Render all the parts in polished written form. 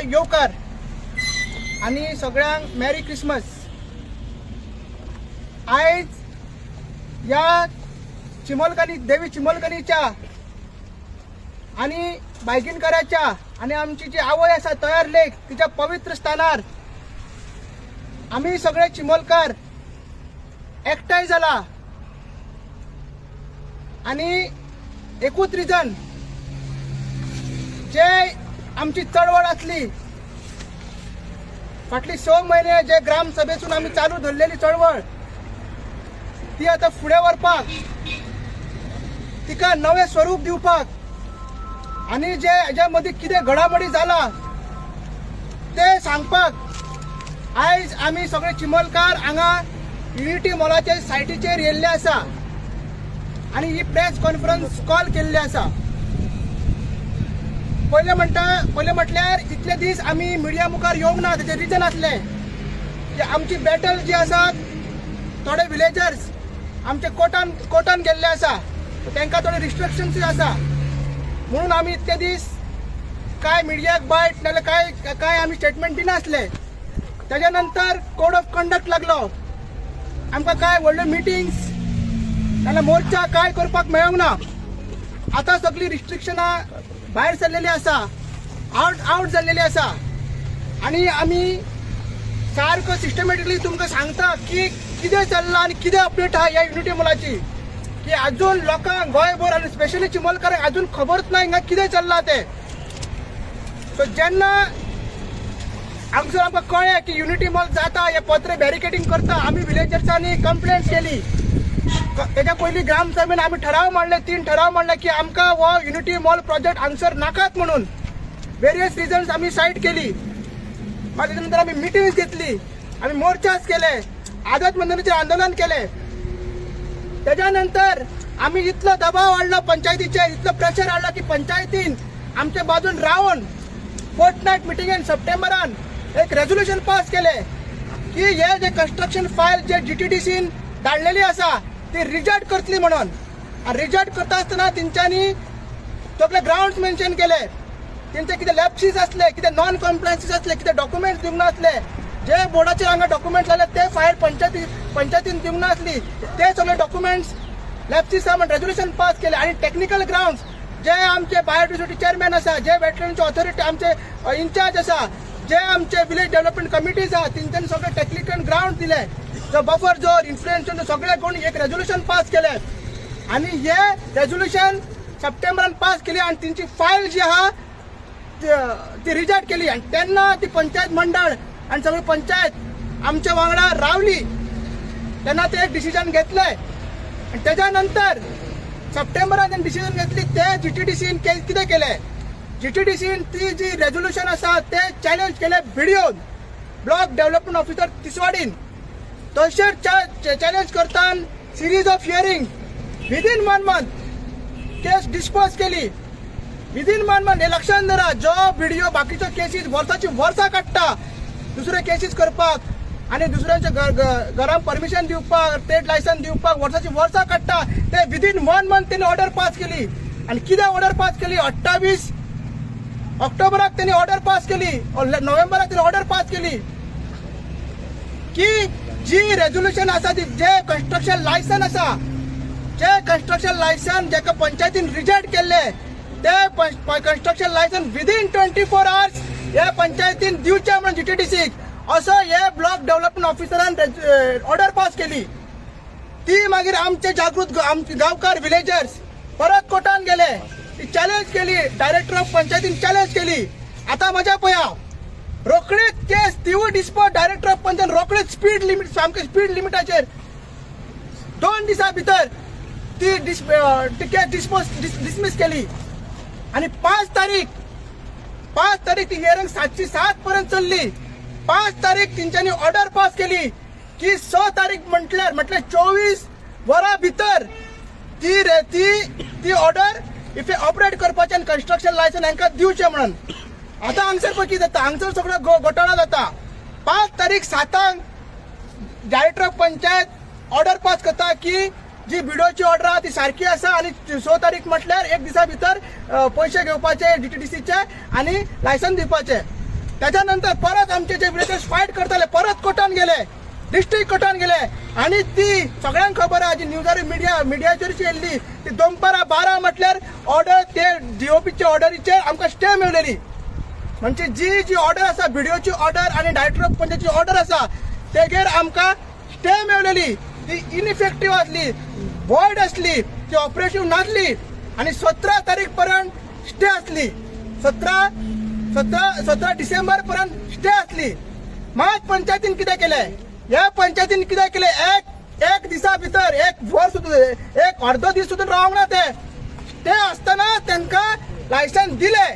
येवकार आनी सगळ्यांक मॅरी क्रिसमस. आयज ह्या चिमलकनी देवी चिमलकनीच्या आनी बायगिणकराच्या आनी आमची जी आवय आसा तयार लेक तिच्या पवित्र स्थानार आमी सगळे चिमलकार एकठांय जाला आनी एकूच रिजन, जे आमची चळवळ आसली फाटली 6 म्हयने, जे ग्रामसभेसून आमी चालू धरलेली चळवळ, ती आतां फुडें व्हरपाक, तिका नवें स्वरूप दिवपाक आनी जे हेज्या मदीं कितें घडामोडी जाला ते सांगपाक आयज आमी सगळे चिमलकार हांगा युनिटी मॉलाचे सायटीचेर येयल्ले आसा आनी ही प्रेस कॉन्फरन्स कॉल केल्ली आसा. पयलें म्हणटा, पयलें म्हटल्यार इतले दीस आमी मिडिया मुखार येवंक ना, तेजें रिजन आसलें की आमची बॅटल जी आसा, थोडे विलेजर्स आमचे कोर्टान गेल्ले आसा, तांकां थोडे रिस्ट्रिक्शन्सूय आसा, म्हणून आमी इतले दीस काय मिडियाक बायट नाजाल्यार काय काय आमी स्टेटमेंट दिनासले. तेज्या नंतर कोड ऑफ कंडक्ट लागलो, आमकां काय व्हडल्यो मिटिंग्स नाजाल्यार मोर्चा काय करपाक मेळोंक ना. आतां सगळीं रिस्ट्रिक्शनां भायर सरलेली आसा, आवट आवट जाल्लेली आसा आनी आमी सारको सिस्टमॅटिकली तुमकां सांगता की कितें चल्लां आनी कितें अपडेट आहा ह्या युनिटी मॉलाची, की अजून लोकांक गोंयभर आनी स्पेशली चिमोलकारांक अजून खबरच ना हिंगा कितें चल्लां तें. सो जेन्ना हांगसर आमकां कळ्ळें की युनिटी मॉल जाता, हे पत्रे बॅरिकेटींग करता, आमी विलेजर्सांनी कंप्लेंट केली. तेच्या पयलीं ग्रामसभेन आमी ठराव मांडले, तीन ठराव मांडले की आमकां हो युनिटी मॉल प्रोजेक्ट हांगसर नाकात म्हणून. वेरियस रिजन्स आमी सायट केली. मागीर तेच्या नंतर आमी मिटिंग्स घेतली, आमी मोर्चास केले, आझाद मैदानाचेर आंदोलन केले. तेच्या नंतर आमी इतलो दबाव हाडलो पंचायतीचेर, इतलो प्रेशर हाडलो की पंचायतीन आमच्या बाजून रावन फोर्टनायट मिटिंगेन सप्टेंबरान एक रेजोल्युशन पास केले की हे जे कन्स्ट्रक्शन फायल जे जीटीडीसीन धाडलेली आसा ती रिजेक्ट करतली म्हणून. आनी रिजेक्ट करता आसतना तेंच्यांनी सगळे ग्राउंड मेन्शन केले. तेंचे कितें लॅप्सीस आसले, कितें नॉन कॉम्प्लायन्सीस आसले, कितें डॉक्युमेंट्स दिवंक नासले, जे बोर्डाचेर हांगा डॉक्युमेंट्स लायले ते फायल पंचायतीन दिवंक नासली, ते सगळे डॉक्युमेंट्स लॅप्सीस आहा म्हण रेजोल्युशन पास केले. आनी टेक्निकल ग्राउंड्स, जे आमचे बायोडायवर्सिटी चेअरमॅन आसा, जे वेटलँडचे ऑथॉरिटी आमचे इन्चार्ज आसा, जे आमचे विलेज डेव्हलपमेंट कमिटीज आहा, तेंच्यांनी सगळे टेक्निकल ग्राउंड दिले, जो बफर झोन इन्फ्लुएन्स सगळे कोण एक रेजोल्युशन पास केले आनी हे रेजोल्युशन सप्टेंबरान पास केली आनी तेंची फायल जी आहा ती रिजेक्ट केली. आनी तेन्ना ती पंचायत मंडळ आनी सगळी पंचायत आमच्या वांगडा रावली. तेन्ना ते एक डिसिजन घेतले आनी तेच्या नंतर सप्टेंबरान तेणी डिसिजन घेतली. ते जीटीडीसीन कितें केलें, जीटीडीसीन ती जी रेजोल्युशन आसा ते चॅलेंज केले बीडीओन, ब्लॉक डेव्हलपमेंट ऑफिसर तिसवाडीन. तशेंच चॅलेंज करतान series of hearing, within one month case dispose केली. विदीन वन मंथ, हे लक्षात धरा. जो बीडीओ बाकीच्यो केसीस वर्साची वर्सां काडटा दुसरे केसीस करपाक आनी दुसऱ्यांच्या घरान परमिशन दिवपाक, ट्रेड लायसन्स दिवपाक वर्साची वर्सां काडटा, ते विदीन वन मंथ तेणी ऑर्डर पास केली. आनी कितें ऑर्डर पास केली? 28 ऑक्टोबराक तेणी ऑर्डर पास केली, नोव्हेंबराक तेणी ऑर्डर पास केली की जी रेजोल्युशन आसा ती, जे कन्स्ट्रक्शन लायसन आसा, जे कन्स्ट्रक्शन लायसन जेका पंचायतीन रिजेक्ट केल्ले, ते construction licence within 24 hours हे पंचायतीन दिवचे म्हणून जीटीडीसीक, असो हे ब्लॉक डेव्हलपमेंट ऑफिसरान ऑर्डर पास केली. ती मागीर आमचे जागृत आमचे गांवकार विलेजर्स परत कोर्टान गेले, ती चॅलेंज केली, डायरेक्टर ऑफ पंचायतीन चॅलेंज केली. आता मजा पळया, रोखडीच केस तिवूय डिस्पोज. डायरेक्टर ऑफ पंचायत रोखडीच स्पीड लिमिट, सामके स्पीड लिमिटाचेर 2 दिसां भितर ती केस डिस्पोज डिसमीस केली. आणि 5 तारीख, 5 तारीख ती हियरिंग 707 पर्यंत चल्ली. 5 तारीख तेंच्यांनी ऑर्डर पास केली की 6 तारीख म्हटल्यार 24 वरां भितर ती रे ती ती ऑर्डर if operate करपाचें आनी कन्स्ट्रक्शन लायसन हांकां दिवचें म्हणून. आतां हांगसर पळय कितें जाता, हांगसर सगळो घोटाळो जाता. 5 तारीख 7 सांक director of panchayat order pass करता की जी बीडीओची ऑर्डर आहा ती सारकी आसा आनी 6 तारीख म्हटल्यार एक दिसा भितर पयशे घेवपाचे जीटीडीसीचे आनी लायसन दिवपाचे. त्याच्या नंतर परत आमचे जे विलेजर्स फायट करताले परत कोर्टान गेले, डिस्ट्रिक्ट कोर्टान गेले आनी ती सगळ्यांक खबर आहा, जी न्यूजार मिडियाचेर येयल्ली ती दनपारां 12 म्हटल्यार ऑर्डर ते डीओपीच्या ऑर्डरीचेर आमकां स्टे मेवलेली. म्हणजे जी जी ऑर्डर आसा, बीडीओची ऑर्डर आनी डायरेक्टर ऑफ पंचायतची ऑर्डर आसा, तेगेर आमकां स्टे मेवलेली. ती इनइफेक्टीव आसली, वॉयड आसली, ती ऑपरेटीव नासली आनी 17 तारीख पर्यंत स्टे आसली. सतरा सतरा 17 डिसेंबर पर्यंत स्टे आसली. मात पंचायतीन कितें केलें? ह्या पंचायतीन कितें केलें? एक एक दिसा भितर, एक वर सुद्दां, एक अर्दो दीस सुद्दां रावंक ना. ते स्टे आसतना तांकां लायसन्स दिले.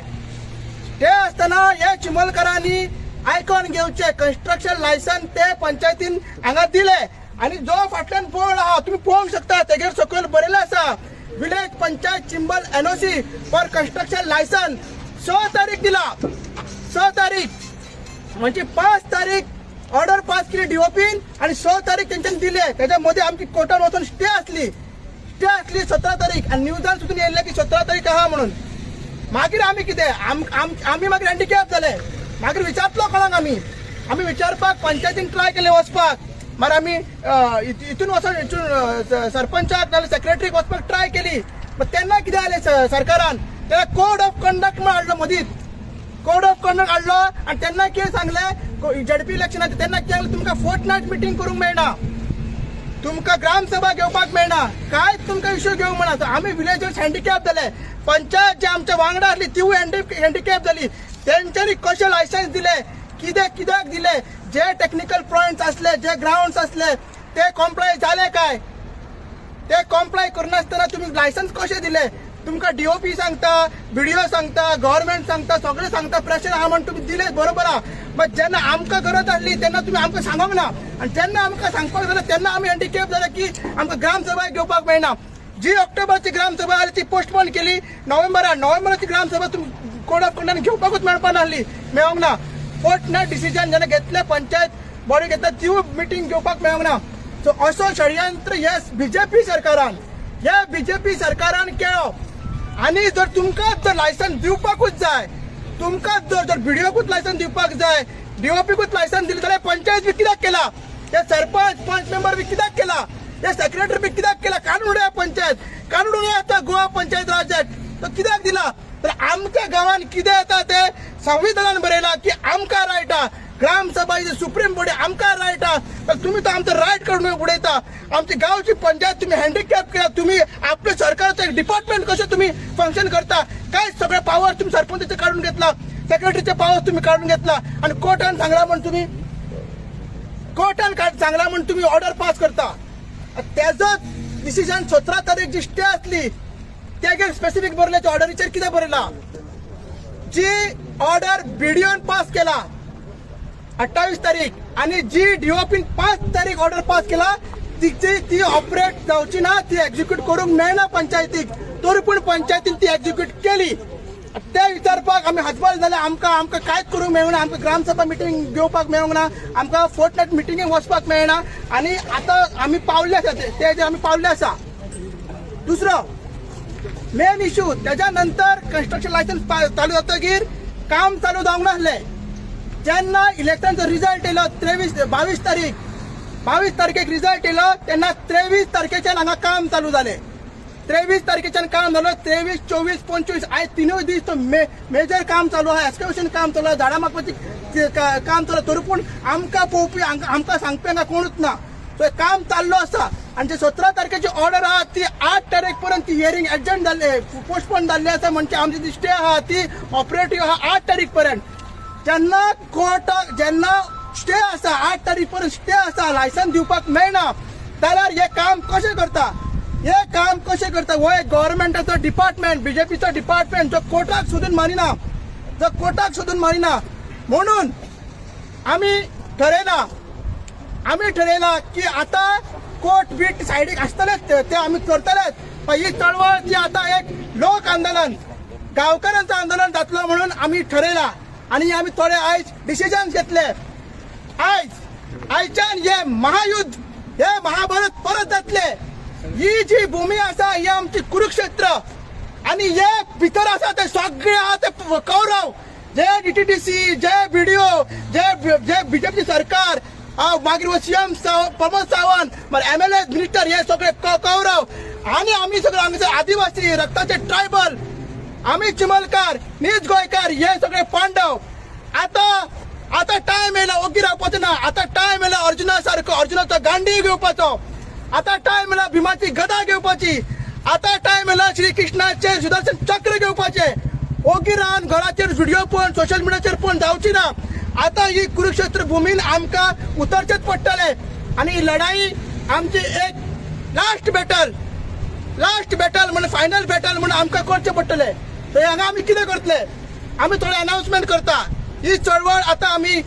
ते आसतना हे चिमलकारांनी आयकॉन घेवचे कन्स्ट्रक्शन लायसन ते पंचायतीन हांगा दिले आनी जो फाटल्यान बोर्ड आहा तुमी पळोवंक शकता, तेगेर सकयल बरयलें आसा village panchayat Chimbel NOC for construction licence 6 तारीख दिला. 6 तारीख म्हणजे 5 तारीख ऑर्डर पास केली डीओपीन आणि 6 तारीख तेंच्यानी दिले. त्याच्या मध्ये आमची कोर्टान वचून स्टे आसली, स्टे आसली 17 तारीख आनी न्यूजान सुद्दां येयल्लें की 17 तारीख आहा म्हणून. मागीर आमी कितें आमी मागीर हँडिकॅप जाले. मागीर विचारतलो कोणाक आमी? आमी विचारपाक पंचायतीन ट्राय केले वचपाक, मागीर आमी हितून वचोन हितून सरपंचाक नाल्यार सेक्रेटरीक वचपाक ट्राय केली. मागीर तेन्ना कितें जालें, सरकारान तेन्ना कोड ऑफ कंडक्ट म्हण हाडलो मदींच. कोड ऑफ कंडक्ट हाडलो आनी तेन्ना कितें सांगलें, झेडपी इलेक्शन तेन्ना कितें सांगलें, तुमकां फोर्ट नायट मिटींग करूंक मेळना, तुमकां ग्रामसभा घेवपाक मेळना, कांयच तुमकां इश्यू घेवंक मेळना. आमी विलेजर्स हँडिकॅप जाले. पंचायत जे आमच्या वांगडा आसली तिवूय हँडिकॅप जाली. तेंच्यांनी कशें लायसन्स दिले, कितें कित्याक दिले, जे टेक्निकल पॉयंट्स आसले, जे ग्रावंड्स आसले ते कॉम्प्लाय जाले काय? ते कॉम्प्लाय करनासतना तुमी लायसन्स कशें दिले? तुमकां डीओपी सांगता, बीडीओ सांगता, गव्हर्मेंट सांगता, सगळें सांगता, प्रेशर आहा म्हण तुमी दिले, बरोबर आहा. बट जेन्ना आमकां गरज आसली तेन्ना तुमी आमकां सांगोंक ना आनी जेन्ना आमकां सांगपाक जालें तेन्ना आमी हँडिकॅप जाले की आमकां ग्रामसभा घेवपाक मेळना. जी ऑक्टोबरची ग्रामसभा आसली ती पोस्टपोन केली नोव्हेंबरान. नोव्हेंबराची ग्रामसभा तुमी कोड ऑफ कंडक्ट घेवपाकूच मेळपा नासली, मेळोंक ना. फोर्ट नायट डिसिजन जेन्ना घेतले, पंचायत बॉडी घेतला, तिवूय मिटींग घेवपाक मेळोंक ना. सो असो षडयंत्र हे बीजेपी सरकारान, हे बीजेपी सरकारान केलो. आनी जर तुमकां जर लायसन्स दिवपाकूच जाय, तुमकां जर जर बीडीओकूच लायसन्स दिवपाक जाय, डीओपीकूच लायसन्स दिलें जाल्यार पंचायत बी कित्याक केला? हे सरपंच, पंच मेंबर बी कित्याक केला? हे सेक्रेटरी बी कित्याक केला? काडून उडया पंचायत, काडून उडया आतां गोवा पंचायत राज ऍक्ट तो कित्याक दिला? तर आमच्या गांवान कितें येता ते संविधानान बरयला की आमकां रायट आहा. ग्रामसभा is supreme body, आमकां रायट आहा. तर तुमी तो आमचो रायट काडून उडयता. आमची गांवची पंचायत तुमी हँडिकॅप केला. तुमी आपल्या सरकाराचो एक डिपार्टमेंट कशें तुमी फंक्शन करता? काय सगळे पावर तुमी सरपंचाचे काडून घेतला, सेक्रेटरीचे पावर तुमी काडून घेतला आनी कोर्टान सांगला म्हण तुमी, कोर्टान सांगला म्हण तुमी ऑर्डर पास करता. तेजो डिसिजन 17 तारीख जी स्टे आसली तेगेर स्पेसिफीक बरयलें, ऑर्डरीचेर कितें बरयला, जी ऑर्डर बीडीओन पास केला 28 तारीख आणि जी डीओपीन 5 तारीख ऑर्डर पास केला तिची ती ऑपरेट जावची ना, ती एक्झिक्यूट करूंक मेळना पंचायतीक. तरी पूण पंचायतीन ती एक्झिक्यूट केली. ते विचारपाक आमी हतबल जाले. आमकां आमकां कांयच करूंक मेळना. आमकां ग्रामसभा मिटींग घेवपाक मेळूंक ना, आमकां फोर्ट नायट मिटिंगेक वचपाक मेळना आनी आतां आमी पावले आसा ते जे आमी पावले आसा. दुसरो मेन इश्यू, त्याच्या नंतर कन्स्ट्रक्शन लायसन्स चालू जातकीर काम चालू जावंक नासलें. जेन्ना इलेक्शनचो रिजल्ट येयलो 23 22 तारीख, 22 तारखेक रिजल्ट येयलो तेन्ना 23 तारखेच्यान हांगा काम चालू जालें. 23 तारखेच्यान काम जालो. 23, 24, 25, आयज तिनूय दीस तो मेजर काम चालू आहा. एक्सकवेशन काम चालू आहा, झाडां मागपाची काम चालू आहा. तरी पूण आमकां पळोवपी, आमकां सांगपी हांगा कोणूच ना. सो काम चाललो आसा आनी जे 17 तारखेची ऑर्डर आहा ती 8 तारीख पर्यंत ती हियरींग एडजर्न जाल्ले, पोस्टपोन जाल्ली आसा. म्हणजे आमची जी स्टे आहा ती ऑपरेटीव आहा 8 तारीख पर्यंत. जेन्ना कोर्टाक जेन्ना स्टे आसा, 8 तारीख पर्यंत स्टे आसा, लायसन्स दिवपाक मेळना जाल्यार हे काम कशें करता? हे काम कशें करता? हो एक गव्हर्मेंटाचो डिपार्टमेंट, बीजेपीचो डिपार्टमेंट जो कोर्टाक सोदून मानिना, जो कोर्टाक सोदून मानिना. म्हणून आमी ठरयला, आमी ठरयला की आता कोर्ट बीट सायडीक आसतलेच, ते ते आमी करतलेच, पण ही चळवळ जी आता एक लोक आंदोलन, गांवकऱ्यांचं आंदोलन जातलो म्हणून आमी ठरयला आणि आमी थोडे आयज डिसिजन घेतले. आयज आयच्यान हे महायुद्ध, हे महाभारत परत जातले. ही जी भूमी आसा ही आमची कुरुक्षेत्र आणि हे भितर आसा ते सगळे आहा ते कौरव. जे डीटीडीसी, जे बीडीओ, जे जे बीजेपी सरकार, मागीर हो सीएम प्रमोद सावंत, मागीर एमएलए, मिनिस्टर, हे सगळे कौरव आणि आम्ही सगळे हांगासर आदिवासी रक्ताचे ट्रायबल, आम्ही चिमलकार, नीज गोंयकार, हे सगळे पांडव. आता आता टायम येयला ओगी रावपाचो ना. आता टायम येयला अर्जुना सारको अर्जुनाचो गांडी घेवपाचो. आता टायम येयला भीमाची गदा घेवपाची. आता टायम येयला श्री कृष्णाचे सुदर्शन चक्र घेवपाचे. ओगी रावन घराचेर व्हिडिओ पळोवन, सोशल मिडियाचेर पळोवन जावची ना. आता ही कुरुक्षेत्र भूमीन आमकां उतरचेच पडटलें आनी ही लढाई आमची एक लास्ट बॅटल, लास्ट बॅटल म्हणून, फायनल बॅटल म्हणून आमकां करचें पडटलें. तर हांगा आमी कितें करतले? आमी थोडे अनाउन्समेंट करता. ही चळवळ आतां आमी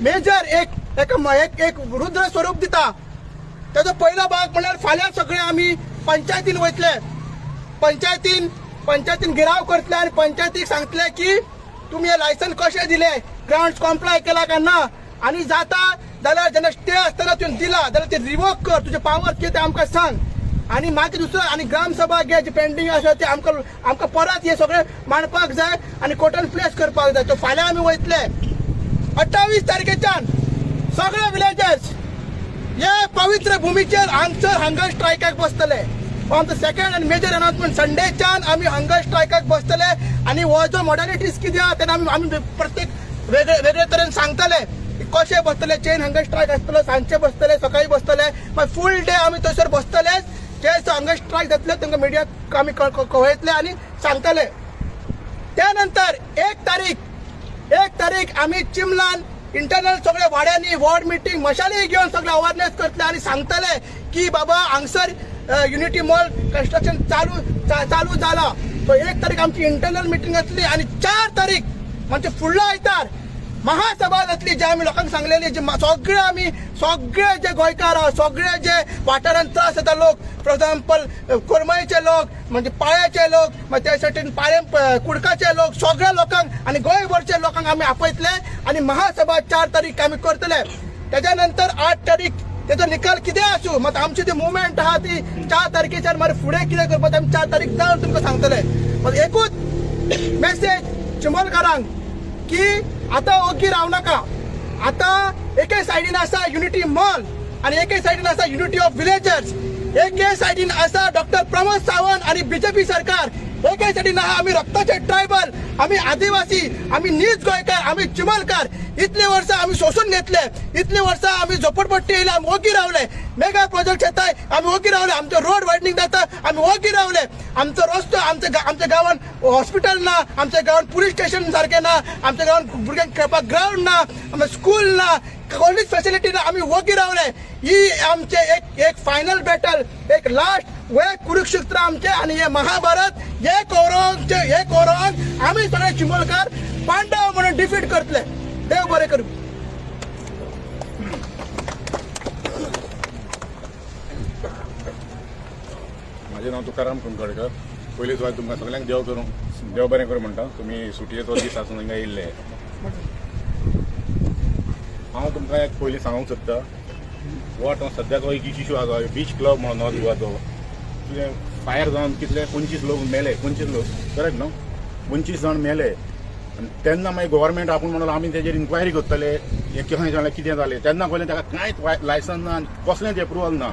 मेजर एक एका एक एक रुद्र स्वरूप दिता. ताजो पहिलो भाग म्हणल्यार फाल्यां सगळे आमी पंचायतीन वयतले, पंचायतीन गिराव करतले आनी पंचायतीक सांगतले की तुमी हे लायसन कशें दिले, ग्राउंड कॉम्प्लाय केला काय ना, आनी जाता जाल्यार जेन्ना स्टे आसतना तुवें दिला जाल्यार ते रिवोक कर, तुजे पावर कितें ते आमकां सांग. आनी मागीर दुसरो आनी ग्रामसभा घे, जे पेंडींग आसा ते आमकां परत हे सगळें मांडपाक जाय आनी कोर्टान प्लेस करपाक जाय. सो फाल्यां आमी वयतले 28 तारखेच्यान सगळे विलेजर्स हे पवित्र भूमीचेर हांगसर हंगर स्ट्रायकाक बसतले. हो आमचो सेकंड आनी मेजर अनाउन्समेंट. संडेच्यान आमी हंगर स्ट्रायकाक बसतले आनी हो जो मॉडलिटीज कितें आहा तेन्ना आमी प्रत्येक वेगळे वेगळे तरेन सांगतले कशे बसतले. चेन हंगर स्ट्रायक आसतलो, सांजचे बसतले, सकाळी बसतले, मागीर फूल डे आमी थंयसर बसतले. जे हंगर स्ट्रायक जातले तांकां मिडियाक आमी कळयतले आनी सांगतले. त्यानंतर 1 तारीख आमी चिमलान इंटरनल सगळे वाड्यांनी वॉर्ड मिटींग, मशाली घेवन सगळे अवेरनेस करतले आनी सांगतले की बाबा हांगसर युनिटी मॉल कन्स्ट्रक्शन चालू जाला. सो 1 तारीख आमची इंटरनल मिटींग आसली आनी 4 तारीख म्हणजे फुडलो आयतार महासभा जातली, जे आमी लोकांक सांगलेली, जे सगळे आमी सगळे जे गोंयकार आहा, सगळे जे वाठारांत त्रास जाता लोक, फॉर एक्झाम्पल करमळीचे लोक, म्हणजे पाळ्याचे लोक, मागीर त्या सायडीन पाळें कुडकाचे लोक, सगळ्या लोकांक आनी गोंयभरच्या लोकांक आमी आपयतले आनी महासभा 4 तारीख आमी करतले. तेच्या नंतर 8 तारीख तेजो निकाल कितें आसूं, मात आमची ती मुवमेंट आहा ती 4 तारखेच्यान मागीर फुडें कितें करपाचें आमी 4 तारीख जावन तुमकां सांगतले. मात एकूच मेसेज चिंबलकारांक की आतां ओगी राव नाका. आतां एके सायडीन आसा युनिटी मॉल आनी एके सायडीन आसा युनिटी ऑफ विलेजर्स, एके सायडीन आसा डॉक्टर प्रमोद सावंत आनी बीजेपी सरकार, एके सायडीन आहा आमी रक्ताचे ट्रायबल, आमी आदिवासी, आमी नीज गोंयकार, आमी चिमलकार. इतली वर्सां आमी सोसून घेतले, इतली वर्सां आमी झोपडपट्टी येयले, आमी ओगी रावले. मेगा प्रोजेक्ट येताय, आमी ओगी रावले. आमचो रोड वायडनींग जाता, आमी ओगी रावले. आमचो रस्तो, आमच्या गांवान हॉस्पिटल ना, आमच्या गांवान पुलीस स्टेशन सारकें ना, आमच्या गांवान भुरग्यांक खेळपाक ग्रावंड ना, आमच्या स्कूल ना, कसलीच फेसिलिटी ना, आमी ओगी रावले. ही आमचे एक एक फायनल बॅटल, एक लास्ट वे कुरुक्षेत्र आमचे आणि हे महाभारत, हे कौरवांचे, हे कौरवांक आमी सगळे चिंबलकार पांडव म्हणून डिफीट करतले. देव बरें करूं. माझे नाव तुकाराम कुंकडकर. पयलीं सुवात तुमकां सगळ्यांक देव करूं, देव बरें करूं म्हणटा. तुमी सुटयेचो दीस आसून हिंगा येयल्ले. हांव तुमकां एक पयलीं सांगूंक सोदता, what सद्याचो एक इश्यू आसा बीच क्लब म्हणून नॉर्थ गोवाचो, तुजें फायर जावन कितले 25 लोक मेले, 25 लोक, करेक्ट न्हू? 25 जाण मेले आनी तेन्ना मागीर गव्हर्मेंट आपूण म्हणून आमी तेजेर इन्क्वायरी करतले, हें कशें जालें, कितें जालें. तेन्ना कळ्ळें ताका कांयच लायसन्स ना आनी कसलेंच एप्रुवल ना.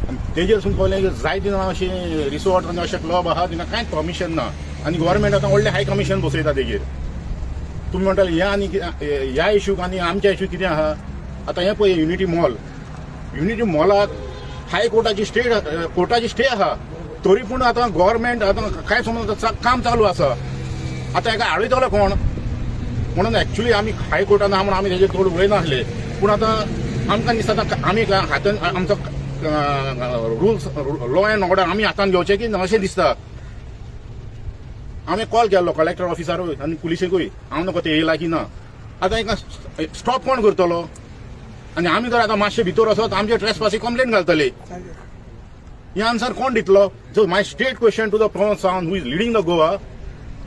आनी तेजेर सून कळ्ळें की जायते जाणां अशें रिसॉर्ट आनी अशे क्लब आहा तांकां कांयच परमिशन ना आनी गव्हर्मेंट आतां व्हडलें हाय कमिशन बसयता तेजेर. तुमी म्हणटाले ह्या आनी ह्या इशूक आनी आमच्या इशू कितें आहा. आतां हें पळय युनिटी मॉल, युनिटी मॉलाक हाय कोर्टाची स्टे, कोर्टाची स्टे आहा, तरी पूण आतां गव्हर्मेंट आतां कांय समज काम चालू आसा. आतां हेका आडयतलो कोण? म्हणून एक्चुली आमी हाय कोर्टान आहा म्हणून आमी तेजेर चड उलयनासले, पूण आतां आमकां दिसता आतां आमी हातान आमचो रुल्स, लॉ एंड ऑर्डर आमी हातान घेवचें की ना अशें दिसता. आमी कॉल केल्लो कलेक्टर ऑफिसारूय आनी पुलिसेकूय, हांव नको ते येयला की ना. आतां हेका स्टॉप कोण करतलो? आनी आमी जर आतां मातशे भितर वचत आमचे ट्रेसपासी कंप्लेन घालतले. हे आन्सर कोण दितलो? So my straight question to the Pramod Sawant, who is leading the Goa,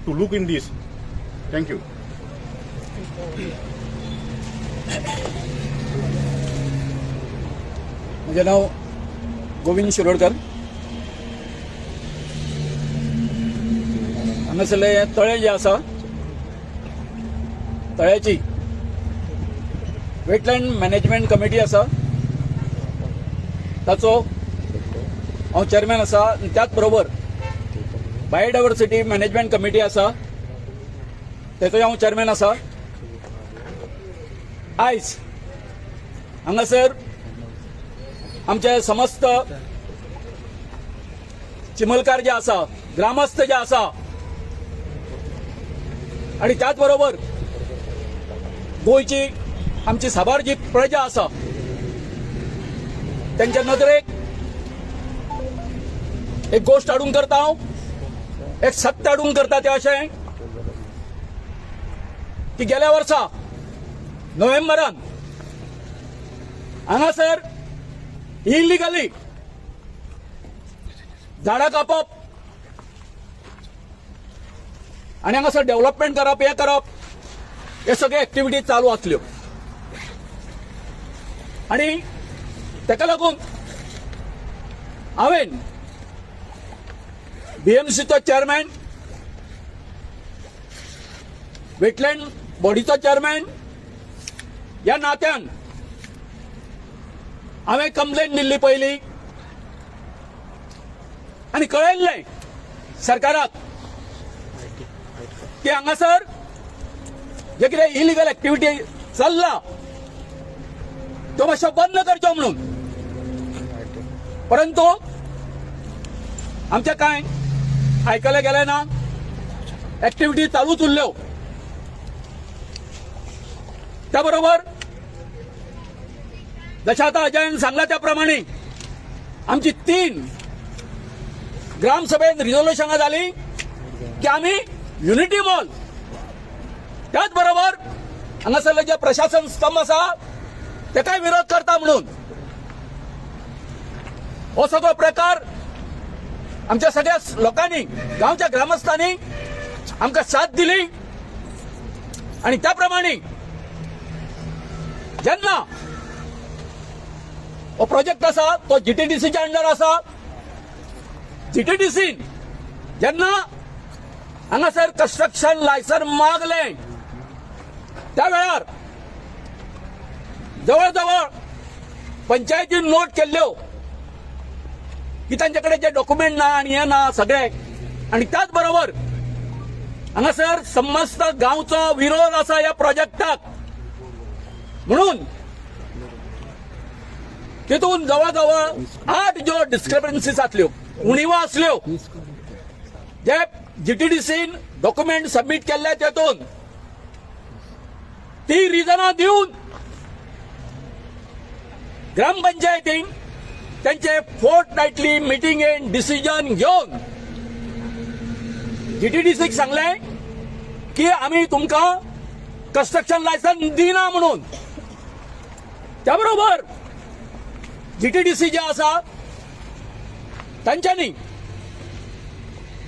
to look in this. Thank you. म्हजें नांव गोविंद शिरोडकर. हांगासरलें हें तळें जें आसा तळ्याची वेटलँड मॅनेजमेंट कमिटी आसा, ताचो हांव चेअरमॅन आसा आनी त्याच बरोबर बायोडायवर्सिटी मॅनेजमेंट कमिटी आसा, तेचोय हांव चेअरमॅन आसा. आयज हांगासर आमचे समस्त चिमलकार जे आसा, ग्रामस्थ जे आसा आणि त्याच बरोबर गोंयची आमची साबार जी प्रजा आसा, त्यांच्या नदरेक एक गोश्ट हाडूंक करता हांव, एक सत्य हाडूंक करता, तें अशें की गेल्या वर्सा नोव्हेंबरान हांगासर इलिगली झाडां कापप आनी हांगासर डेव्हलपमेंट करप, हें करप, हे सगळे एक्टिविटी चालू आसल्यो आनी ताका लागून हांवें बीएमसीचो चेअरमॅन, वेटलँड बॉडीचो चेअरमॅन ह्या नात्यान हांवें कंप्लेन दिल्ली पयली आनी कळयल्लें सरकाराक की हांगासर जे कितें इलिगल एक्टिविटी चल्ला त्यो मातशो बंद करच्यो म्हणून. परंतु आमचें कांय आयकलें गेलें ना. एक्टिविटी चालूच उरल्यो. त्या बरोबर जशें आतां अजयान सांगला त्या प्रमाणे आमची तीन ग्रामसभेत रिझोल्युशनां जाली की आमी युनिटी मॉल, त्याच बरोबर हांगासरले जे प्रशासन स्तंभ आसा तेकाय विरोध करता म्हणून. हो सगळो प्रकार आमच्या सगळ्या लोकांनी, गांवच्या ग्रामस्थांनी आमकां साथ दिली आणि त्या प्रमाणे जेन्ना हो प्रोजेक्ट आसा तो जीटीडीसीच्या अंडर आसा, जीटीडीसीन जेन्ना हांगासर कन्स्ट्रक्शन लायसन मागलें, त्या वेळार जवळ जवळ पंचायतीन नोट केल्ल्यो की तांचे कडेन जे डॉक्युमेंट ना आनी हे ना सगळे. आणि त्याच बरोबर हांगासर समस्त गांवचो विरोध आसा ह्या प्रोजेक्टाक म्हणून तितून जवळ जवळ आठ ज्यो डिस्क्रिपन्सीस आसल्यो, उणिवो आसल्यो, जे जीटीडीसीन डॉक्युमेंट सबमीट केल्ले, तेतून ती रिजनां दिवन ग्रामपंचायतीन त्यांचे फोर्ट नायटली मिटिंगेन डिसिजन घेवन जीटीडीसीक सांगलें की आमी तुमकां कन्स्ट्रक्शन लायसन दिना म्हणून. त्या बरोबर जीटीडीसी जे आसा तांच्यांनी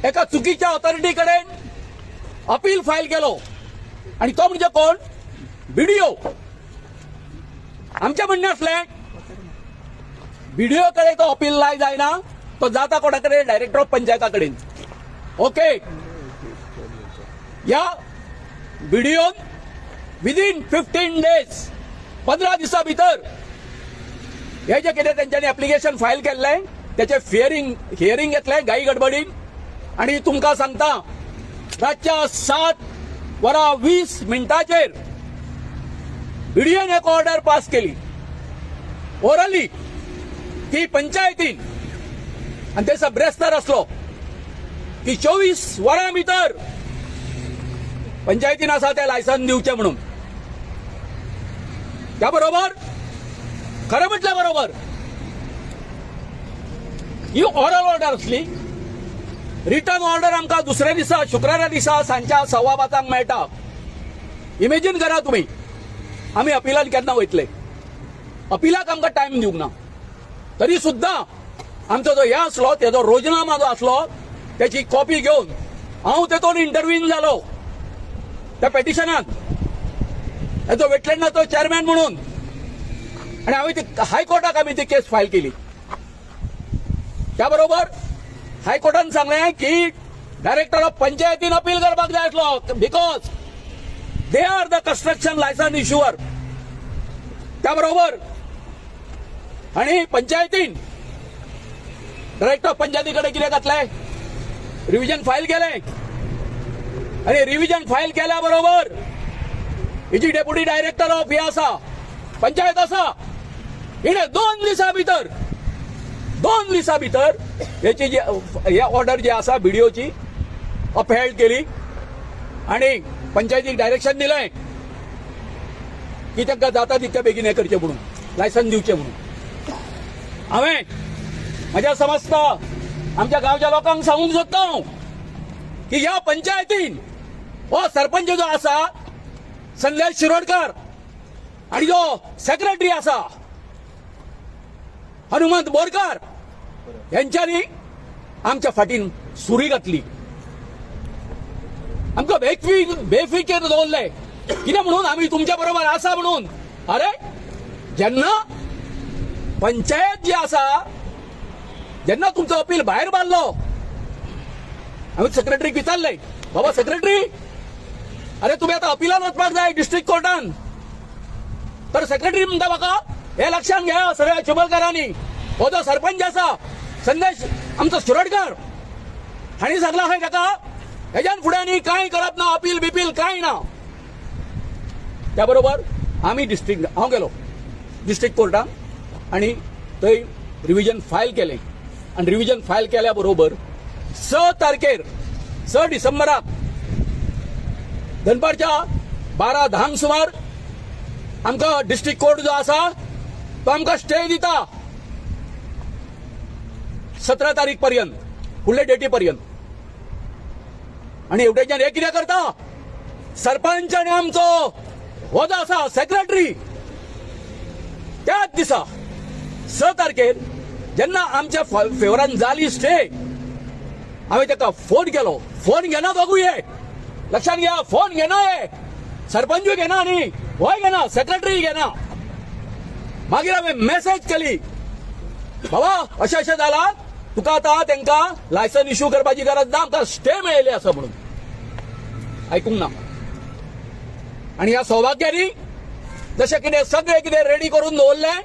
एका चुकीच्या ऑथॉरिटी कडेन अपील फायल केलो आणि तो म्हणजे कोण? बीडीओ. आमचें म्हणणें आसलें, बीडीओ कडेन तो अपील लाय जायना, तो जाता कोणा कडेन? डायरेक्टर ऑफ पंचायता कडेन. ओके, या बीडीओन विदीन 15 डेज, 15 दिसां भितर हे जे कितें तेंच्यांनी एप्लिकेशन फायल केल्लें त्याचे फियरिंग हियरिंग घेतलें घाई गडबडीन. आणि तुमकां सांगता, रातच्या 7 वरां 20 मिनटाचेर बीडीओन एक ऑर्डर पास केली ओरली की पंचायतीन, आनी ते ब्रेस्तार आसलो, की 24 वरां भितर पंचायतीन आसा ते लायसन दिवचें म्हणून. त्या बरोबर खरें म्हटल्या बरोबर ही ऑरल ऑर्डर आसली. रिटन ऑर्डर आमकां दुसऱ्या दिसा, शुक्रारा दिसा सांजच्या 5:15 मेळटा. इमेजीन करा तुमी, आमी अपिलान केन्ना वयतले? अपिलाक आमकां टायम दिवंक ना. तरी सुद्दां आमचो जो हे आसलो, तेजो रोजनामा जो आसलो, त्याची कॉपी घेवन हांव तेतून इंटरव्हीन जालो त्या पेटिशनात, तेजो वेटलँडाचो चेअरमॅन म्हणून. आणि हांवें ती हायकोर्टाक आमी ती केस फायल केली. त्या बरोबर हायकोर्टान सांगलें की डायरेक्टर ऑफ पंचायतीन अपील करपाक जाय आसलो, because They are the construction licence issuer. त्या बरोबर आणि पंचायतीन डायरेक्टर पंचायतीकडे कितें घातलंय? रिव्हिजन फायल केलंय आणि रिव्हिजन फायल केल्या बरोबर ही जी डेप्युटी डायरेक्टर ऑफ हे आसा, पंचायत आसा, हिणे 2 दिसा भितर हेची जी हे ऑर्डर जी आसा बीडीओची अपहेल्ड केली आणि पंचायतीक डायरेक्शन दिलंय की तांकां जाता तितक्या बेगीन हें करचें म्हणून, लायसन दिवचें म्हणून. हांवें म्हज्या समस्त आमच्या गांवच्या लोकांक सांगूंक सोदता हांव की ह्या पंचायतीन हो सरपंच जो आसा संदेश शिरोडकर आणि जो सेक्रेटरी आसा हनुमंत बोरकर, यांच्यानी आमच्या फाटीन सुरी घातली. आमकां बेफिकीर दवरले. कितें म्हणून? आमी तुमच्या बरोबर आसा म्हणून. अरे, जेन्ना पंचायत जी आसा, जेन्ना तुमचो अपील भायर मारलो, हांवें सेक्रेटरीक विचारले, बाबा सेक्रेटरी, अरे तुमी आतां अपिलान वचपाक जाय डिस्ट्रिक्ट कोर्टान. तर सेक्रेटरी म्हणटा म्हाका, हे लक्षात घ्या सगळ्या चिंबलकारांनी, हो जो सरपंच आसा संदेश आमचो शिरोडकर हांणी सांगला खंय ताका, हेज्यान फुडें आनी कांय करप ना, अपील बिपील कांय ना. त्या बरोबर आमी डिस्ट्रिक्ट, हांव गेलो डिस्ट्रिक्ट कोर्टान आणि थंय रिव्हिजन फायल केलें आनी रिव्हिजन फायल केल्या बरोबर 6 तारखेर, 6 डिसेंबराक दनपारच्या 12:10क सुमार आमकां डिस्ट्रिक्ट कोर्ट जो आसा तो आमकां स्टे दिता 17 तारीख पर्यंत, फुडले डेटी पर्यंत. आणि हेवटेच्यान हे कितें करता? सरपंच आनी आमचो हो जो आसा सेक्रेटरी, त्याच दिसा 6 तारखेर जेन्ना आमच्या फेवरान जाली स्टे, हांवें ताका फोन केलो. फोन घेना दोगूय. हे लक्षात घ्या, फोन घेना हे. सरपंचूय घेना आनी होय घेना, सेक्रेटरी घेना. मागीर हांवें मेसेज केली, बाबा अशें अशें जाला, तुका आतां तांकां लायसन इश्यू करपाची गरज ना, आमकां स्टे मेळिल्ली आसा म्हणून. आयकूंक ना. आनी ह्या सौभाग्यांनी जशें कितें सगळें कितें रेडी करून दवरलें,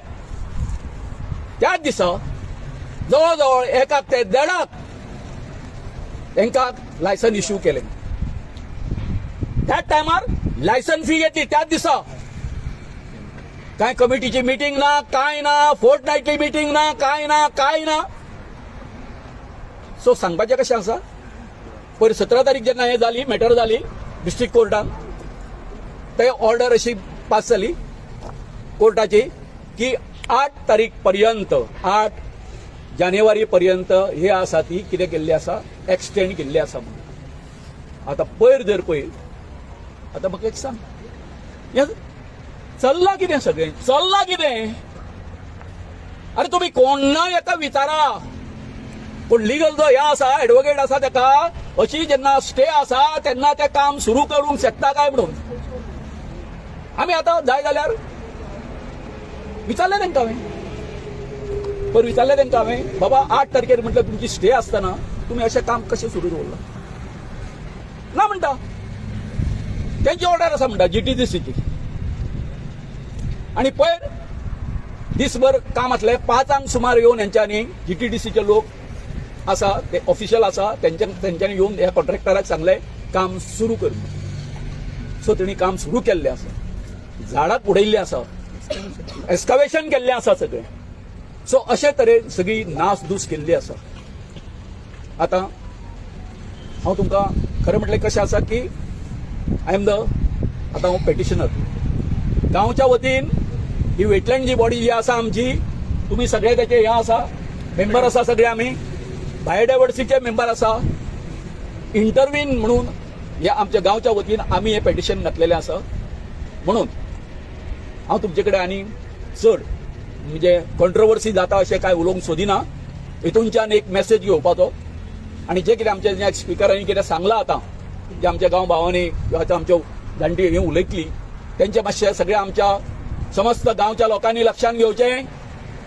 त्याच दिसा जवळ जवळ एकाक ते देडाक तांकां लायसन इश्यू केलें. त्याच टायमार लायसन फी घेतली त्याच दिसा. काय कमिटीची मिटींग ना, काय ना, फोर्ट नायटली मिटींग ना, काय ना, काय ना. सो सांगपाचें कशें आसा, पयर 17 तारीख जेन्ना हें जाली, मॅटर जाली डिस्ट्रिक्ट कोर्टान, ते ऑर्डर अशी पास जाली कोर्टाची की 8 तारीख पर्यंत, 8 जानेवारी पर्यंत हे आसा ती कितें केल्ली आसा, एक्सटेंड केल्ली आसा म्हणून. आतां पयर जर पळय, आतां म्हाका एक सांग, हें चल्लां कितें? सगळें चल्लां कितें? अरे, तुमी कोण्णा एका विचारा, पूण लिगल जो हे आसा, एडवोकेट आसा, ताका अशी जेन्ना स्टे आसा तेन्ना तें काम सुरू करूंक शकता काय म्हणून. आमी आतां जाय जाल्यार विचारलें तांकां हांवें, पयर विचारलें तांकां हांवें, बाबा 8 तारखेर म्हटल्यार तुमची स्टे आसतना तुमी अशें काम कशें सुरू दवरलां? ना म्हणटा, तेंची ऑर्डर आसा म्हणटा जीटीडीसीची. आनी पयर दीसभर काम आसलें. 5क सुमार येवन हेंच्यांनी, जीटीडीसीचे लोक आसा ते ऑफिशियल आसा, तेंच्यांनी येवन ह्या कॉन्ट्रॅक्टराक सांगलें काम सुरू कर. सो तेणी काम सुरू केल्लें आसा, झाडां उडयल्लीं आसा, एस्कावेशन केल्लें आसा सगळें. सो अशे तरेन सगळी नासधूस केल्ली आसा. आतां हांव तुमकां खरें म्हटल्यार कशें आसा की I am the, आतां हांव पेटिशनर गांवच्या वतीन. ही वेटलँड जी बॉडी जी आसा आमची, तुमी सगळे त्याचे हे आसा, मेंबर आसा. सगळे आमी बायोडायवर्सिटीचे मेंबर आसा. इंटरवीन म्हणून ह्या आमच्या गांवच्या वतीन आमी हें पेटिशन घातलेलें आसा. म्हणून हांव तुमचे कडेन आनी चड म्हणजे कॉन्ट्रोवर्सी जाता अशें कांय उलोवंक सोदिना. हितूनच्यान एक मेसेज घेवपाचो आनी जे कितें आमच्या स्पिकरांनी कितें सांगलां, आतां जे आमच्या गांव भावांनी किंवा आतां आमच्यो जाणटी ही उलयतली, तेंचे मातशें सगळ्या आमच्या समस्त गांवच्या लोकांनी लक्षात घेवचें.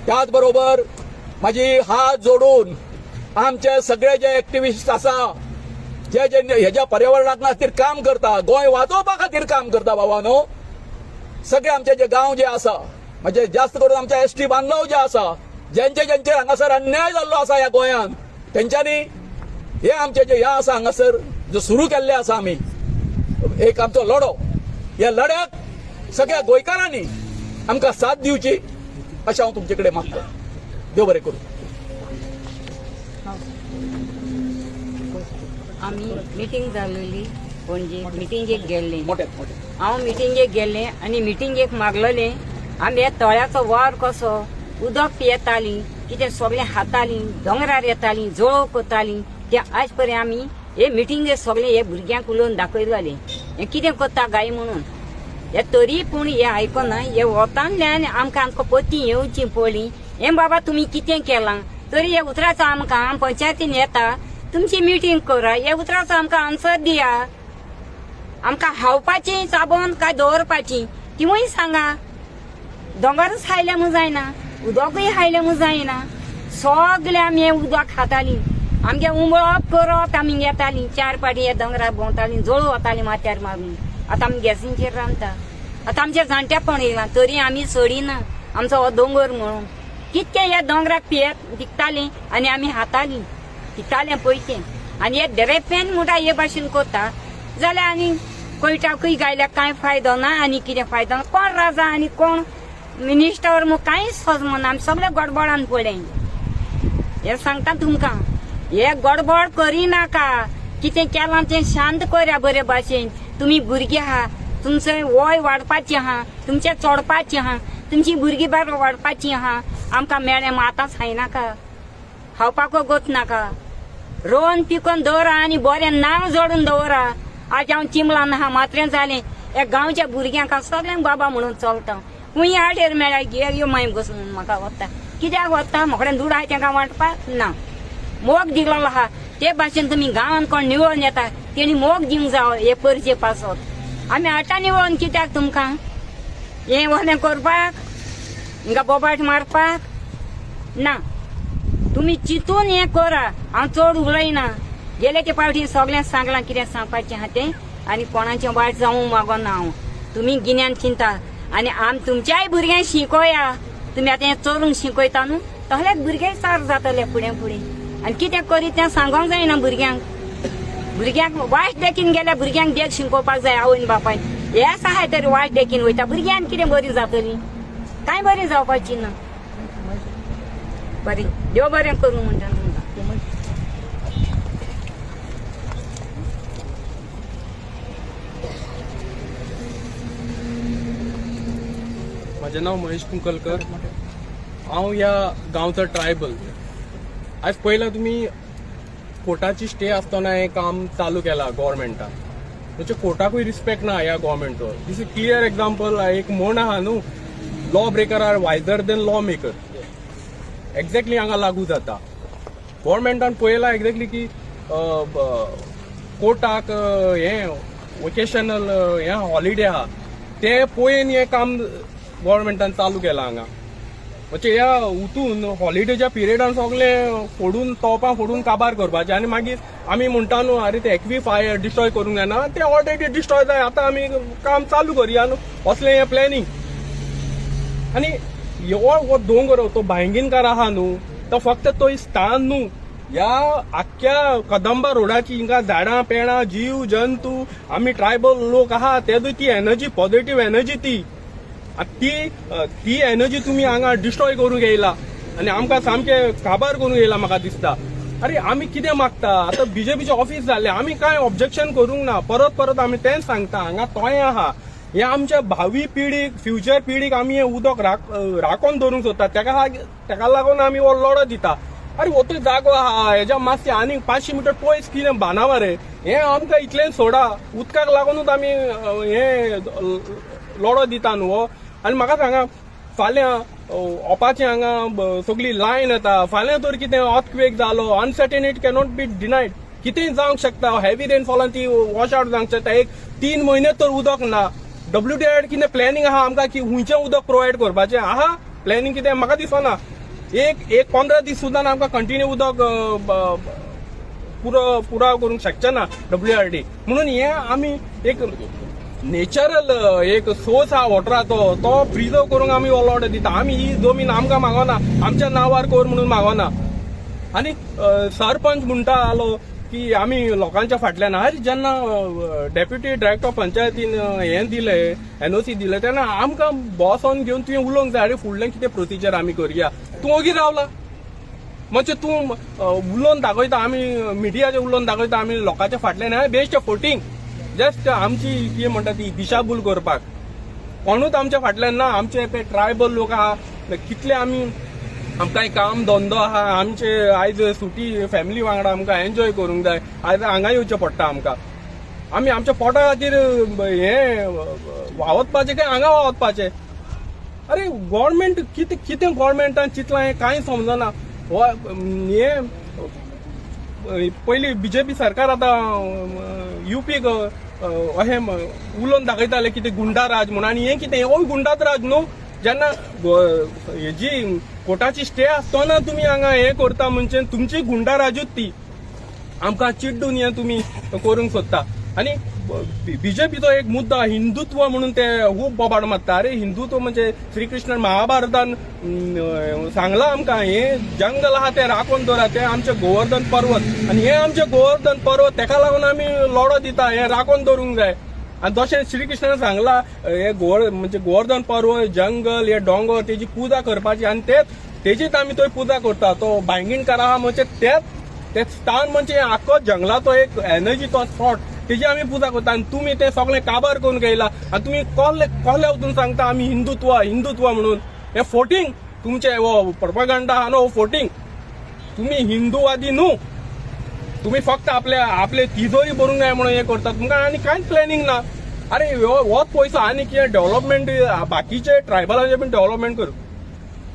त्याच बरोबर माझी हात जोडून आमचे सगळे जे एक्टिविस्ट आसा जे जे हेज्या पर्यावरणाक खातीर काम करता, गोंय वाचोवपा खातीर काम करता, बाबा न्हू, सगळे आमचे जे गांव जे आसा, म्हणजे जास्त करून आमचे एसटी बांधव जे आसा, ज्यांचे ज्यांचेर हांगासर अन्याय जाल्लो आसा ह्या गोंयांत, तेंच्यांनी हे आमचे जे हे आसा, हांगासर जो सुरू केल्ले आसा आमी एक आमचो लढो, ह्या लढ्याक सगळ्या गोंयकारांनी आमकां साथ दिवची अशें हांव तुमचे कडेन मागता. देव बरें करूं. आमी मिटींग जाल्लेली पणजे, मिटिंगेक गेल्ले. मोठ्यात मोठ्यात. हांव मिटिंगेक गेल्लें आनी मिटिंगेक मागलेलें, आमी ह्या तळ्याचो वावर कसो, उदक पियेतालीं, कितें सगळें खातालीं, दोंगरार येतालीं, जोळोव करतालीं, ते आज पर्यंत आमी हे मिटिंगेक सगळें हे भुरग्यांक उलोवन दाखयतालें, हें कितें करता गाय म्हणून. हे तरी पूण हे आयकना. हे वतांतल्यान आमकां आमकां पती येवची पडली. हे बाबा, तुमी कितें केलां तरी हे उतराचो आमकां, आम पंचायतीन येता, तुमची मिटींग करा, हे उतराचो आमकां आन्सर दिया. आमकां खावपाची चाबोन काय दवरपाची तिवूय सांगा. दोंगरूच खायले म्हूण जायना, उदकूय खायलें म्हूण जायना. सगळे आमी हें उदक खातालीं. आमगे उंबळप करप आमी येतालीं, चार पाटी हे दोंगरार भोंवतालीं, जळू वतालीं माथ्यार मारून. आतां आमी गॅसींचेर रांदता. आतां आमचें जाणटेपण येयलां, तरी आमी सोडिना आमचो हो दोंगर म्हणून. कितकें ह्या दोंगराक पियेत विकतालीं आनी आमी हातालीं पितालें पयशे. आनी हे देरेपेन म्हणटा हे भाशेन करता जाल्यार आनी कोयटाकूय गायल्यार कांय फायदो ना आनी कितें फायदो ना. कोण राजा आनी कोण मिनिस्टर म्हूण कांयच समजना. आमी सगळे गडबडान पडले. हे सांगता तुमकां, हे गडबड करिनाका. कितें केलां तें शांत करा बरे भाशेन. तुमी भुरगीं आहा, तुमचें वय वाडपाचें आहा, तुमचें चडपाचें आहा, तुमची भुरगीं बार वाडपाची आहा. आमकां मेळ्ळें म्हूण आतां खायनाका, खावपाक गोत नाका. रोवन पिकोवन दवरा आनी बरें नांव जोडून दवरा. आज हांव चिमलान आहा, मात्रें जालें. ह्या गांवच्या भुरग्यांक हांव सगल्यांक बाबा म्हणून चलता. खंय आडेर मेळ्ळ्यार घे यो माय बसून म्हणून म्हाका वता. कित्याक वता? म्हाका दुड आहा तेंकां वांटपाक ना. मोग दिलेलो आहा ते भाशेन तुमी गांवांत कोण निवळून येता तेणी मोग दिवंक जावो हे परचे पासत. आमी आतां निवळून कित्याक तुमकां हें वलें करपाक, हिंगा बोबाट मारपाक ना. तुमी चिंतून हें करा. हांव चड उलयना. गेले ते पावटी सगळ्यांक सांगलां कितें सांगपाचें आहा तें, आनी कोणाचें वायट जावूंक मागना हांव. तुमी गिन्यान चिंता आनी आम तुमच्याय भुरग्यांक शिकोया. तुमी आतां हें चोरूंक शिकयता न्हू, तसलेच भुरगे सार जातले फुडें फुडें. आनी कितें करीत तें सांगोंक जायना भुरग्यांक. भुरग्यांक वायट देखीन गेल्यार भुरग्यांक देख शिकोवपाक जाय आवयन बापायन. हे आसा तरी वायट देखीन वयता, भुरग्यांक कितें बरी जातली? कांय बरी जावपाची ना. बरें, देव बरें करूं म्हणटा तुमकां. म्हजें नांव महेश कुंकलकर. हांव ह्या गांवचो ट्रायबल. आयज पयलें तुमी कोर्टाची स्टे आसतना हें काम चालू केलां गोवोरमेंटान. म्हणजे कोर्टाकूय रिस्पेक्ट ना ह्या गोवोरमेंटचो. This is clear example. एक म्हण आहा न्हू, law breaker are wiser than law maker. Exactly हांगा लागू जाता. गोवोरमेंटान पळयलां एक्झॅक्टली की कोर्टाक हें वोकेशनल हें हॉलिडे आहा, तें पळोवन हें काम गोवोरमेंटान चालू केलां हांगा. म्हणजे ह्या उतून हॉलिडेच्या पिरियडान सगळे फोडून, तोपां फोडून काबार करपाचे आनी मागीर आमी म्हणटा न्हू, आरे ते एक्विफायर डिस्ट्रॉय करूंक जायना, ते ऑलरेडी डिस्ट्रॉय जाय, आतां आमी काम चालू करया न्हू, असलें हें प्लॅनिंग. आनी हो हो दोंगर तो भांयगीनकार आहा न्हू, तो फक्त तो स्थान न्हू, ह्या आख्ख्या कदंबा रोडाची हिंगा झाडां पेडां जीव जंतू, आमी ट्रायबल लोक आहा तेजो ती एनर्जी, पॉझिटीव एनर्जी ती. आतां ती एनर्जी तुमी हांगा डिस्ट्रॉय करूंक येयला आनी आमकां सामकें काबार करूंक येयला म्हाका दिसता. अरे, आमी कितें मागता? आतां बीजेपीचें ऑफिस जालें, आमी कांय ऑब्जेक्शन करूंक ना. परत परत आमी तेंच सांगता, हांगा तोयें आहा, हे आमच्या भावी पिढीक, फ्युचर पिढीक आमी हें उदक राखोन दवरूंक सोदता. तेका लागून आमी हो लढो दिता. अरे, हो तो जागो आहा, हेज्या मातशें आनीक 500 मिटर पयस कितें बांदा मरे. हें आमकां इतलें सोडा, उदकाक लागूनच आमी हें लढो दिता न्हू हो. आनी म्हाका सांगा, फाल्यां ओपाचें हांगा सगळी लायन येता, फाल्यां तर कितें अर्थक्वेक जालो, अनसर्टनिटी कॅनॉट बी डिनायड, कितेंय जावंक शकता. हेवी रेनफॉलान ती वॉश आवट जावंक शकता. एक 3 म्हयने तर उदक ना. डब्ल्यूडीए कितें प्लॅनिंग आहा आमकां की खंयचें उदक प्रोवायड करपाचें आहा प्लॅनिंग कितें? म्हाका दिसना. एक एक 15 दीस सुद्दां आमकां कंटिन्यू उदक पुरो पुराव करूंक शकचे ना डब्ल्यूआरडी. म्हणून हे आमी एक नेचरल एक सोर्स आहा वॉटराचो, तो प्रिजर्व करूंक आमी हो लॉड दिता. आमी ही जमीन आमकां मागोना, आमच्या नांवार कर म्हणून मागोना. आनी सरपंच म्हणटा आलो की आमी लोकांच्या फाटल्यान. अरे, जेन्ना डेप्युटी डायरेक्टर पंचायतीन हें दिलें, एनओसी दिलें, तेन्ना आमकां बॉसान घेवन तुवें उलोवंक जाय, अरे फुडलें कितें प्रोसिजर आमी करया. तूं ओगी रावला म्हणजे तूं उलोवन दाखयता, आमी मिडियाचेर उलोवन दाखयता आमी लोकांच्या फाटल्यान. बेश्ट फोटींग, जस्ट आमची कितें म्हणटा ती दिशाभूल करपाक. कोणूच आमच्या फाटल्यान ना. आमचे ते ट्रायबल लोक आहा कितले, आमी आमकां काम धंदो आहा. आमचे आयज सुटी, फॅमिली वांगडा आमकां एन्जॉय करूंक जाय. आयज हांगा येवचें पडटा आमकां. आमी आमच्या पोटा खातीर हें वावतपाचें काय हांगा वावतपाचें? अरे, गव्हर्मेंट कितें कितें गव्हर्मेंटान चिंतलां हें कांय समजना. हो हें पयलीं बीजेपी सरकार आतां युपीक अशें उलोवन दाखयताले कितें गुंडा राज म्हणून, आनी हें कितें, होय गुंडाच राज न्हू? जेन्ना हेजी कोर्टाची स्टे आसतना तुमी हांगा हें करता म्हणजे तुमची गुंडा राजूच ती. आमकां चिड्डून हें तुमी करूंक सोदता. आनी बीजेपीचो एक मुद्दो हिंदुत्व म्हणून ते खूब बोबाड मारता. अरे, हिंदुत्व म्हणजे श्रीकृष्ण महाभारतान सांगलां आमकां, हे जंगल आहा ते राखून दवरा, ते आमचे गोवर्धन पर्वत. आनी हे आमचे गोवर्धन पर्वत, तेका लागून आमी लढो दिता, हे राखून दवरूंक जाय. आनी जशें श्रीकृष्णान सांगला, हे गोवर म्हणजे गोवर्धन पर्वत, जंगल, हे डोंगर, तेजी पुजा करपाची आनी तेच तेजीच आमी थंय पुजा करता. तो बांयगिणकार आहा म्हणजे तेच ते स्थान म्हणजे आख्खो जंगलाचो एक एनर्जी, तो स्पॉट, तेजी आमी पुजा करता. आनी तुमी ते सगळें काबार करून येयला आनी तुमी कोल्ले कोल्ले वचून सांगता आमी हिंदुत्व हिंदुत्व म्हणून. हे फोटींग तुमचे हो प्रोपागंडा आहा न्हू, हो फोटींग. तुमी हिंदूवादी न्हू. तुमी फक्त आपल्या आपले तिजोरी भरूंक जाय म्हणून हें करतात. तुमकां आनी कांयच प्लॅनिंग ना. अरे, होच पयसो आनी कितें डेव्हलपमेंट, बाकीचे ट्रायबलांचे बीन डेव्हलपमेंट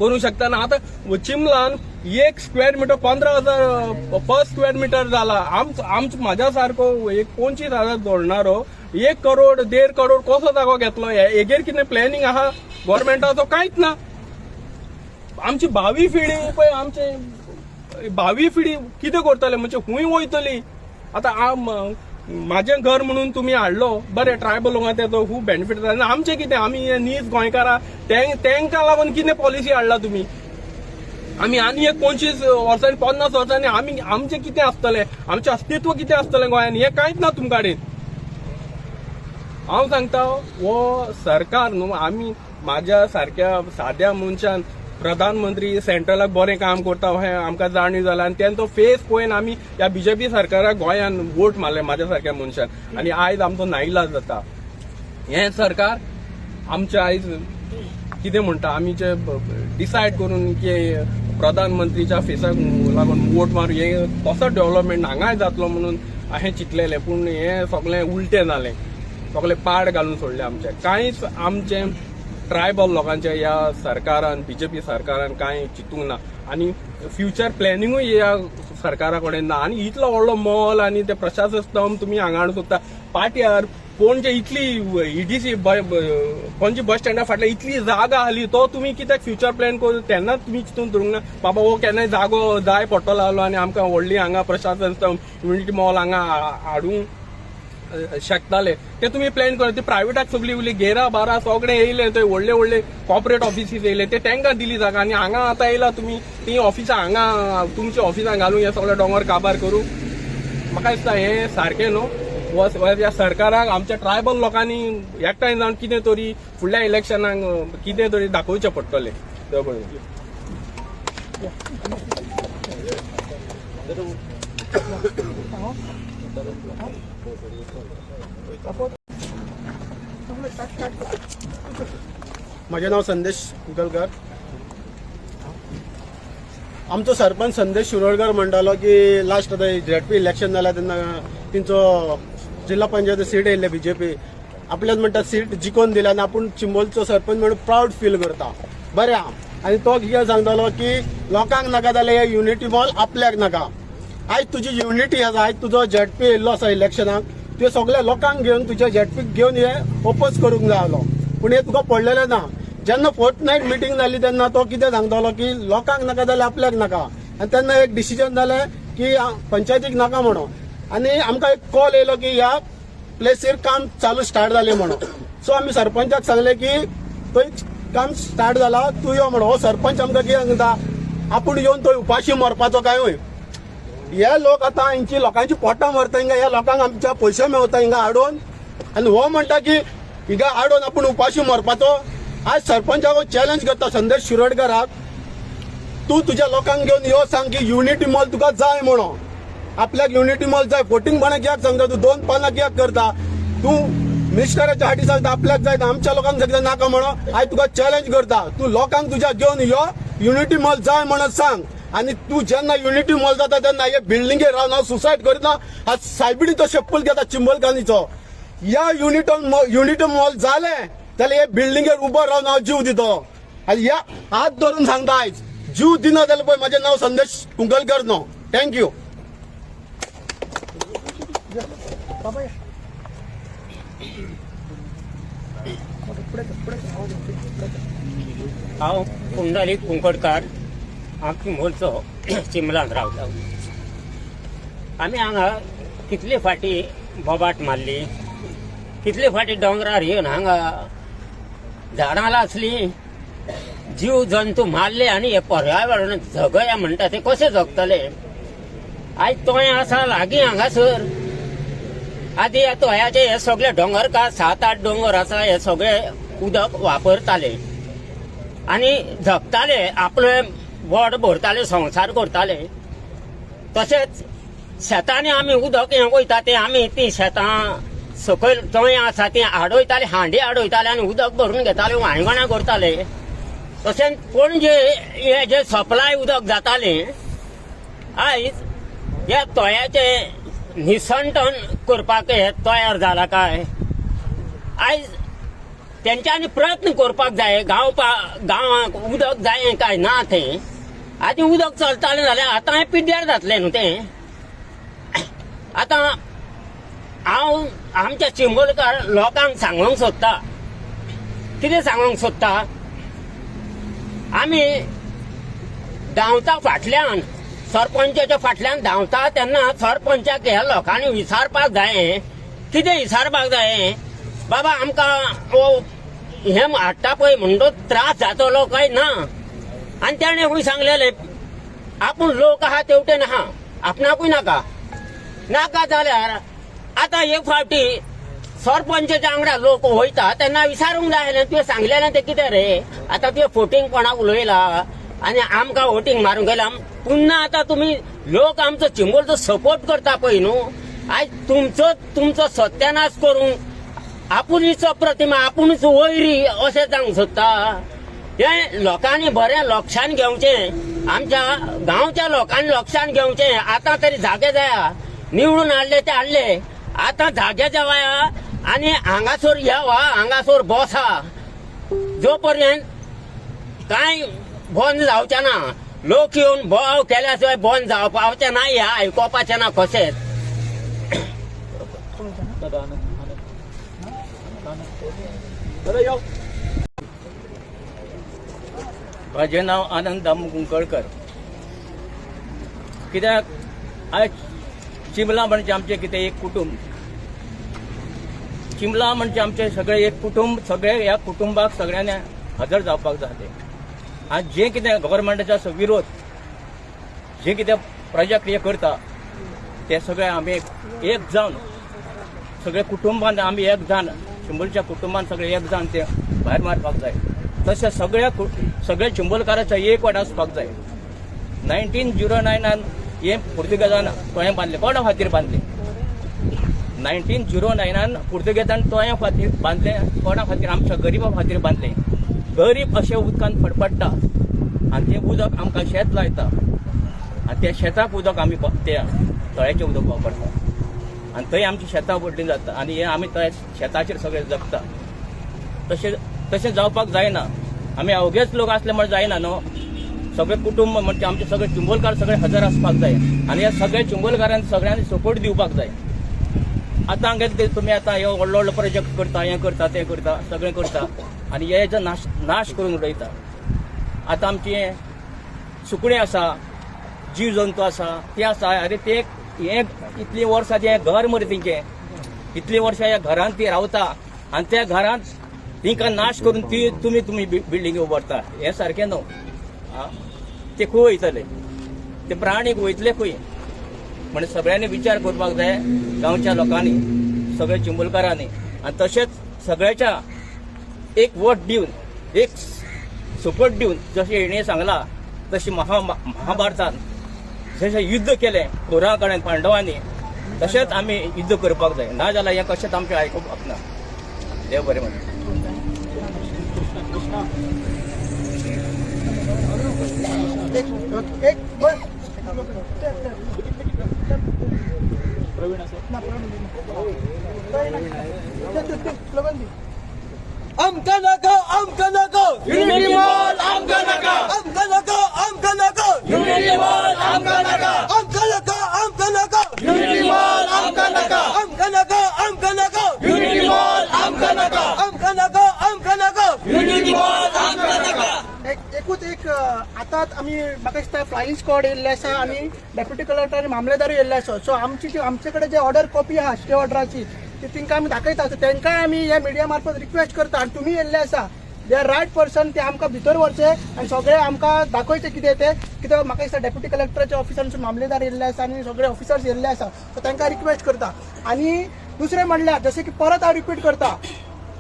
करूंक शकता ना. आतां चिमलान एक square metre 15,000 per square metre जाला. आमच म्हाज्या सारको एक 25,000 जोडणारो 1 करोड, 1.5 करोड कसो जागो घेतलो? हेगेर कितें प्लॅनिंग आहा गव्हर्मेंटाचो? कांयच ना. आमची भावी पिढी पळय, आमचे भावी पिढी कितें करतले? म्हणजे खूंय वयतली आतां? म्हाजें घर म्हणून तुमी हाडलो, बरें, ट्रायबल लोकांक तेजो खूब बेनिफीट जाता. आमचें कितें? आमी हे नीज गोंयकारां, तेंकां लागून कितें पॉलिसी हाडला तुमी? आमी आनी एक 25 वर्सांनी, 50 वर्सांनी आमी आमचें कितें आसतलें? आमचें अस्तित्व कितें आसतलें गोंयान? हें कांयच ना तुमकां कडेन. हांव सांगता, हो सरकार न्हू, आमी म्हाज्या सारक्या साद्या मनशान प्रधानमंत्री सेंट्रलाक बरें काम करता हें आमकां जाणीव जाला आनी तेंचो फेस पळोवन आमी ह्या बीजेपी सरकाराक गोंयान वोट मारले म्हाज्या सारक्या मनशान. आनी आयज आमचो नाईलाज जाता. हें सरकार आमचें आयज कितें म्हणटा, आमी जे डिसायड करून की प्रधानमंत्रीच्या फेसाक लागून वोट मारू, हें तसो डेव्हलपमेंट हांगाय जातलो म्हणून अशें चिंतलेलें, पूण हें सगळें उलटें जालें. सगळें पाड घालून सोडलें आमचें. कांयच आमचें ट्रायबल लोकांचे ह्या सरकारान, बीजेपी सरकारान कांय चिंतूंक ना आनी फ्युचर प्लॅनिंगूय ह्या सरकारा कडेन ना. आनी इतलो व्हडलो मॉल आनी ते प्रशासन स्तंभ तुमी हांगा हाडूंक सोदता पाट्यार पणजे. इतली ईडीसी, पणजी बस स्टँडा फाटल्यान इतली जागा आसली, तो तुमी कित्याक फ्युचर प्लॅन करून तेन्ना तुमी चिंतून धरूंक ना, बाबा हो केन्नाय जागो जाय पडटलो आहलो आनी आमकां व्हडली हांगा प्रशासन स्तंभ, युनिटी मॉल हांगा हाडूंक शकताले, ते तुमी प्लॅन करून ते प्रायव्हेटाक सगळी उरली. गेरा बारा सगळे येयले, थंय व्हडले व्हडले कॉर्पोरेट ऑफिसीस येयले, ते तांकां दिली जागा. आनी हांगा आतां येयला तुमी ती ऑफिसां हांगा तुमच्या ऑफिसां घालून हे सगळे दोंगर काबार करूं. म्हाका दिसता हें सारकें न्हू. ह्या सरकाराक आमच्या ट्रायबल लोकांनी एकठांय जावन कितें तरी फुडल्या इलेक्शनाक कितें तरी दाखोवचें पडटलें. देव बरें करूं. म्हजें नांव संदेश कुंकळकर. आमचो सरपंच संदेश शिरोडकर म्हणटालो की लास्ट आतां झेडपी इलेक्शन जालें तेन्ना तेंचो जिल्हा पंचायत सीट येयल्ले बीजेपी, आपल्याक म्हणटा सीट जिखोवन दिल्या आनी आपूण चिंबलचो सरपंच म्हणून प्रावड फील करता. बरें आहा. आनी तो कितें सांगतालो की लोकांक नाका जाल्यार हे युनिटी मॉल आपल्याक नाका. आयज तुजी युनिटी आसा, आयज तुजो झेडपी येयल्लो आसा इलेक्शनाक, तुवें सगल्या लोकांक घेवन, तुज्या झेडपीक घेवन हे ओपोज करूंक जाय आहलो, पूण हे तुका पडलेलें ना. जेन्ना फोर्थ नायट मिटींग जाली तेन्ना तो कितें सांगतालो की लोकांक नाका जाल्यार आपल्याक नाका. आनी तेन्ना एक डिसिजन जालें. की पंचायतीक नाका म्हणून. आनी आमकां एक कॉल येयलो की ह्या प्लेसीर काम चालू स्टार्ट जालें म्हणून. सो आमी सरपंचाक सांगलें की थंय काम स्टार्ट जाला, तूं यो म्हणून. हो सरपंच आमकां कितें सांगता, आपूण येवन थंय उपाशी मरपाचो काय हय. हे लोक आतां हेंची लोकांची पोटां मरता हिंगा, ह्या लोकांक आमच्या पयशे मेवता हिंगा हाडून, आनी हो म्हणटा की हिंगा हाडून आपूण उपाशी मरपाचो. आज सरपंचाक चॅलेंज करता संदेश शिरोडकराक, तूं तुज्या लोकांक घेवन यो, सांग की युनिटी मॉल तुका जाय म्हणून. आपल्याक युनिटी मॉल जाय, फोटिंगपणा कित्याक सांगता तूं? दोन पानां कित्याक करता तूं? मिनिस्टराच्या फाटी सांगता आपल्याक जाय, आमच्या लोकांक सांगता नाका म्हणून. आयज तुका चॅलेंज करता, तूं लोकांक तुज्या घेवन यो, युनिटी मॉल जाय म्हणून सांग. आनी तूं जेन्ना युनिटी मॉल जाता तेन्ना हे बिल्डिंगेर रावन हांव सुसायड करिना. आज सायबिणीचो शेप्पूल घेता चिंबलकानीचो. ह्या युनिटी मॉल जालें जाल्यार हे बिल्डिंगेर उबो रावन हांव जीव दितो. आनी ह्या हात धरून सांगता, आयज जीव दिना जाल्यार पळय म्हजें नांव संदेश कुंकळकर न्हू. Thank you. बाबा या. पुढे कर, पुढे कर. आवाज येतोय. पुढे कर. हांव पुंडलीक कुंकडकार, हांव चिंबलचो, चिंबलान रावता. आमी हांगा कितले फाटी बोबाट मारली, कितले फाटी दोंगरार येवन हांगा झाडां लासली, जीव जंतू मारले आनी हे पर्यावरण जगया म्हणटा ते कशें जगतले? आयज तोंय आसा लागीं हांगासर. आदी ह्या तोयाचे हे सगळे दोंगरकार, 7-8 दोंगर आसा, हे सगळे उदक वापरताले आनी जगताले, आपले पोट भरताले, संवसार करताले. तशेंच शेतांनी आमी उदक हें वयता तें आमी तीं शेतां सकयल तोंय आसा तीं आडयताले, हांडी आडयताले आनी उदक भरून घेताले, वांयगणां करताले. तशेंच पणजे हे जे सप्लाय उदक जातालें, आयज ह्या तोयाचें निसंटन करपाक हे तयार जाला काय? आयज तेंच्यांनी प्रयत्न करपाक जाय. गांवाक उदक जाय काय ना तें आदी उदक चलतालें जाल्यार आतां हें पिड्ड्यार जातलें न्हू तें. आतां हांव आमच्या चिंबलकार लोकांक सांगूंक सोदता, कितें सांगूंक सोदता, आमी धांवता फाटल्यान, सरपंचाच्या फाटल्यान धांवता तेन्ना सरपंचाक ह्या लोकांनी विचारपाक जाय. कितें विचारपाक जाय? बाबा आमकां हें हाडटा पळय म्हणटो त्रास जातलो काय ना? आनी तेणें खंय सांगलेलें आपूण लोक आहा तेवटेन आहा, आपणाकूय नाका नाका. जाल्यार आतां एक फावटी सरपंचाच्या वांगडा लोक वयता तेन्ना विचारूंक जाय आसलें, तुवें सांगलेलें तें कितें रे? आतां तुवें फोटिंगपणाक उलयला आनी आमकां वोटींग मारूंक गेला. पुन्हा आतां तुमी लोक आमचो चिंबलचो सपोर्ट करता पळय न्हू, आयज तुमचो तुमचो सत्यानाश करूंक आपुणूच प्रतिमा आपुणूच वयरी अशें जावंक सोदता. हें लोकांनी बरें लक्षान घेवचें, आमच्या गांवच्या लोकांनी लक्षान घेवचें. आतां तरी जागे जाया, निवडून हाडले ते हाडले, आतां जागे जावया आनी हांगासर येवा, हांगासर बसा. जो पर्यंत कांय बंद जावचें ना, लोक येवन बोव केल्या शिवाय बंद जावपाचें ना, ह्या आयकोपाचें ना कशेंच. म्हाजें नांव आनंद दामू कुंकळकर. कित्याक आयज चिंबला म्हणजे आमचें कितें एक कुटूंब, चिंबला म्हणजे आमचें सगळें एक कुटूंब. सगळे ह्या कुटुंबाक सगळ्यांनी हजर जावपाक जाय. आनी जें कितें गव्हर्मेंटाचो विरोध जें कितें प्रोजेक्ट हे करता ते सगळे आमी एक जावन, सगळे कुटुंबान आमी एक जावन, चिंबलच्या कुटुंबान सगळे एक जावन ते भायर मारपाक जाय. तशें सगळे चिंबलकाराचो एक वाट आसपाक जाय. 1909 हें पुर्तुगेजान तोयें बांदलें. कोणा खातीर बांदलें? 1909 पुर्तुगेजान तोयें खातीर बांदलें. कोणा खातीर? आमच्या गरिबां खातीर बांदलें. गरीब अशें उदकान फडफडटा आनी तें उदक आमकां शेत लायता आनी त्या शेताक उदक आमी त्या तळ्याचें उदक वापरता आनी थंय आमची शेतां व्हडलीं जाता आनी हें आमी थंय शेताचेर सगळें जगता. तशें तशें जावपाक जायना. आमी अवघेच लोक आसले म्हण जायना न्हू. सगळे कुटुंब म्हणजे आमचे सगळे चिंबलकार सगळे हजर आसपाक जाय आनी ह्या सगळे चिंबलकारांनी सगळ्यांनी सपोर्ट दिवपाक जाय. आतां हांगा ते तुमी आतां हे व्हडलो व्हडलो प्रोजेक्ट करता, हें करता, तें करता, सगळें करता आनी हेजो नाश नाश करून उडयता. आतां आमची सुकणीं आसा, जीव जंतू आसा ते आसा. अरे ते हे इतलीं वर्सां तें घर मरे तेंचें, इतलीं वर्सां ह्या घरांत ती रावता आनी त्या घरांत तिंकां नाश करून ती तुमी तुमी बिल्डिंग उबारता, हें सारकें न्हू. आं, ते खंय वयतले, ते प्राणी वयतले खंय? म्हणजे सगळ्यांनी विचार करपाक जाय, गांवच्या लोकांनी, सगळ्या चिंबलकारांनी, आनी तशेंच सगळ्याच्या एक वोट दिवन, एक सपोर्ट दिवन, जशें हेणें सांगलां तशें महाभारतान जशें युद्ध केलें कौरवां कडेन पांडवांनी, तशेंच आमी युद्ध करपाक जाय. ना जाल्यार हें कशेंच आमचें आयकुपाक ना. देव बरें म्हणटा. एक बस. ना, प्रवीण. स्लोगन दी. आमकां नाका, आमकां नाका युनिटी मॉल, आमकां नाका, आमकां नाका, आमकां नाका युनिटी मॉल, आमकां नाका, आमकां नाका, आमकां नाका युनिटी मॉल, आमकां नाका, आमकां नाका, आमकां नाका युनिटी मॉल, आमकां नाका, आमकां नाका, आमकां नाका युनिटी मॉल, आमकां नाका. एक एकूच एक आतांच आमी म्हाका दिसता फ्लायिंग स्क्वॉड येयल्ले आसा आनी डेप्युटी कलेक्टर आनी मामलेदारूय येयल्ले आसा. सो आमची जी आमचे कडेन जे ऑर्डर कॉपी आहा स्टे ऑर्डराची ती तांकां आमी दाखयता. सो तांकांय आमी ह्या मिडिया मार्फत रिक्वेस्ट करता आनी तुमी येयल्ले आसा, they are right person, ते आमकां भितर व्हरचे आनी सगळे आमकां दाखयचे कितें तें. कित्याक म्हाका दिसता डेप्युटी कलेक्टराच्या ऑफिसांसून मामलेदार येयल्ले आसा आनी सगळे ऑफिसर्स येयल्ले आसा. सो तांकां रिक्वेस्ट करता. आनी दुसरें म्हणल्यार जशें की परत हांव रिपीट करता,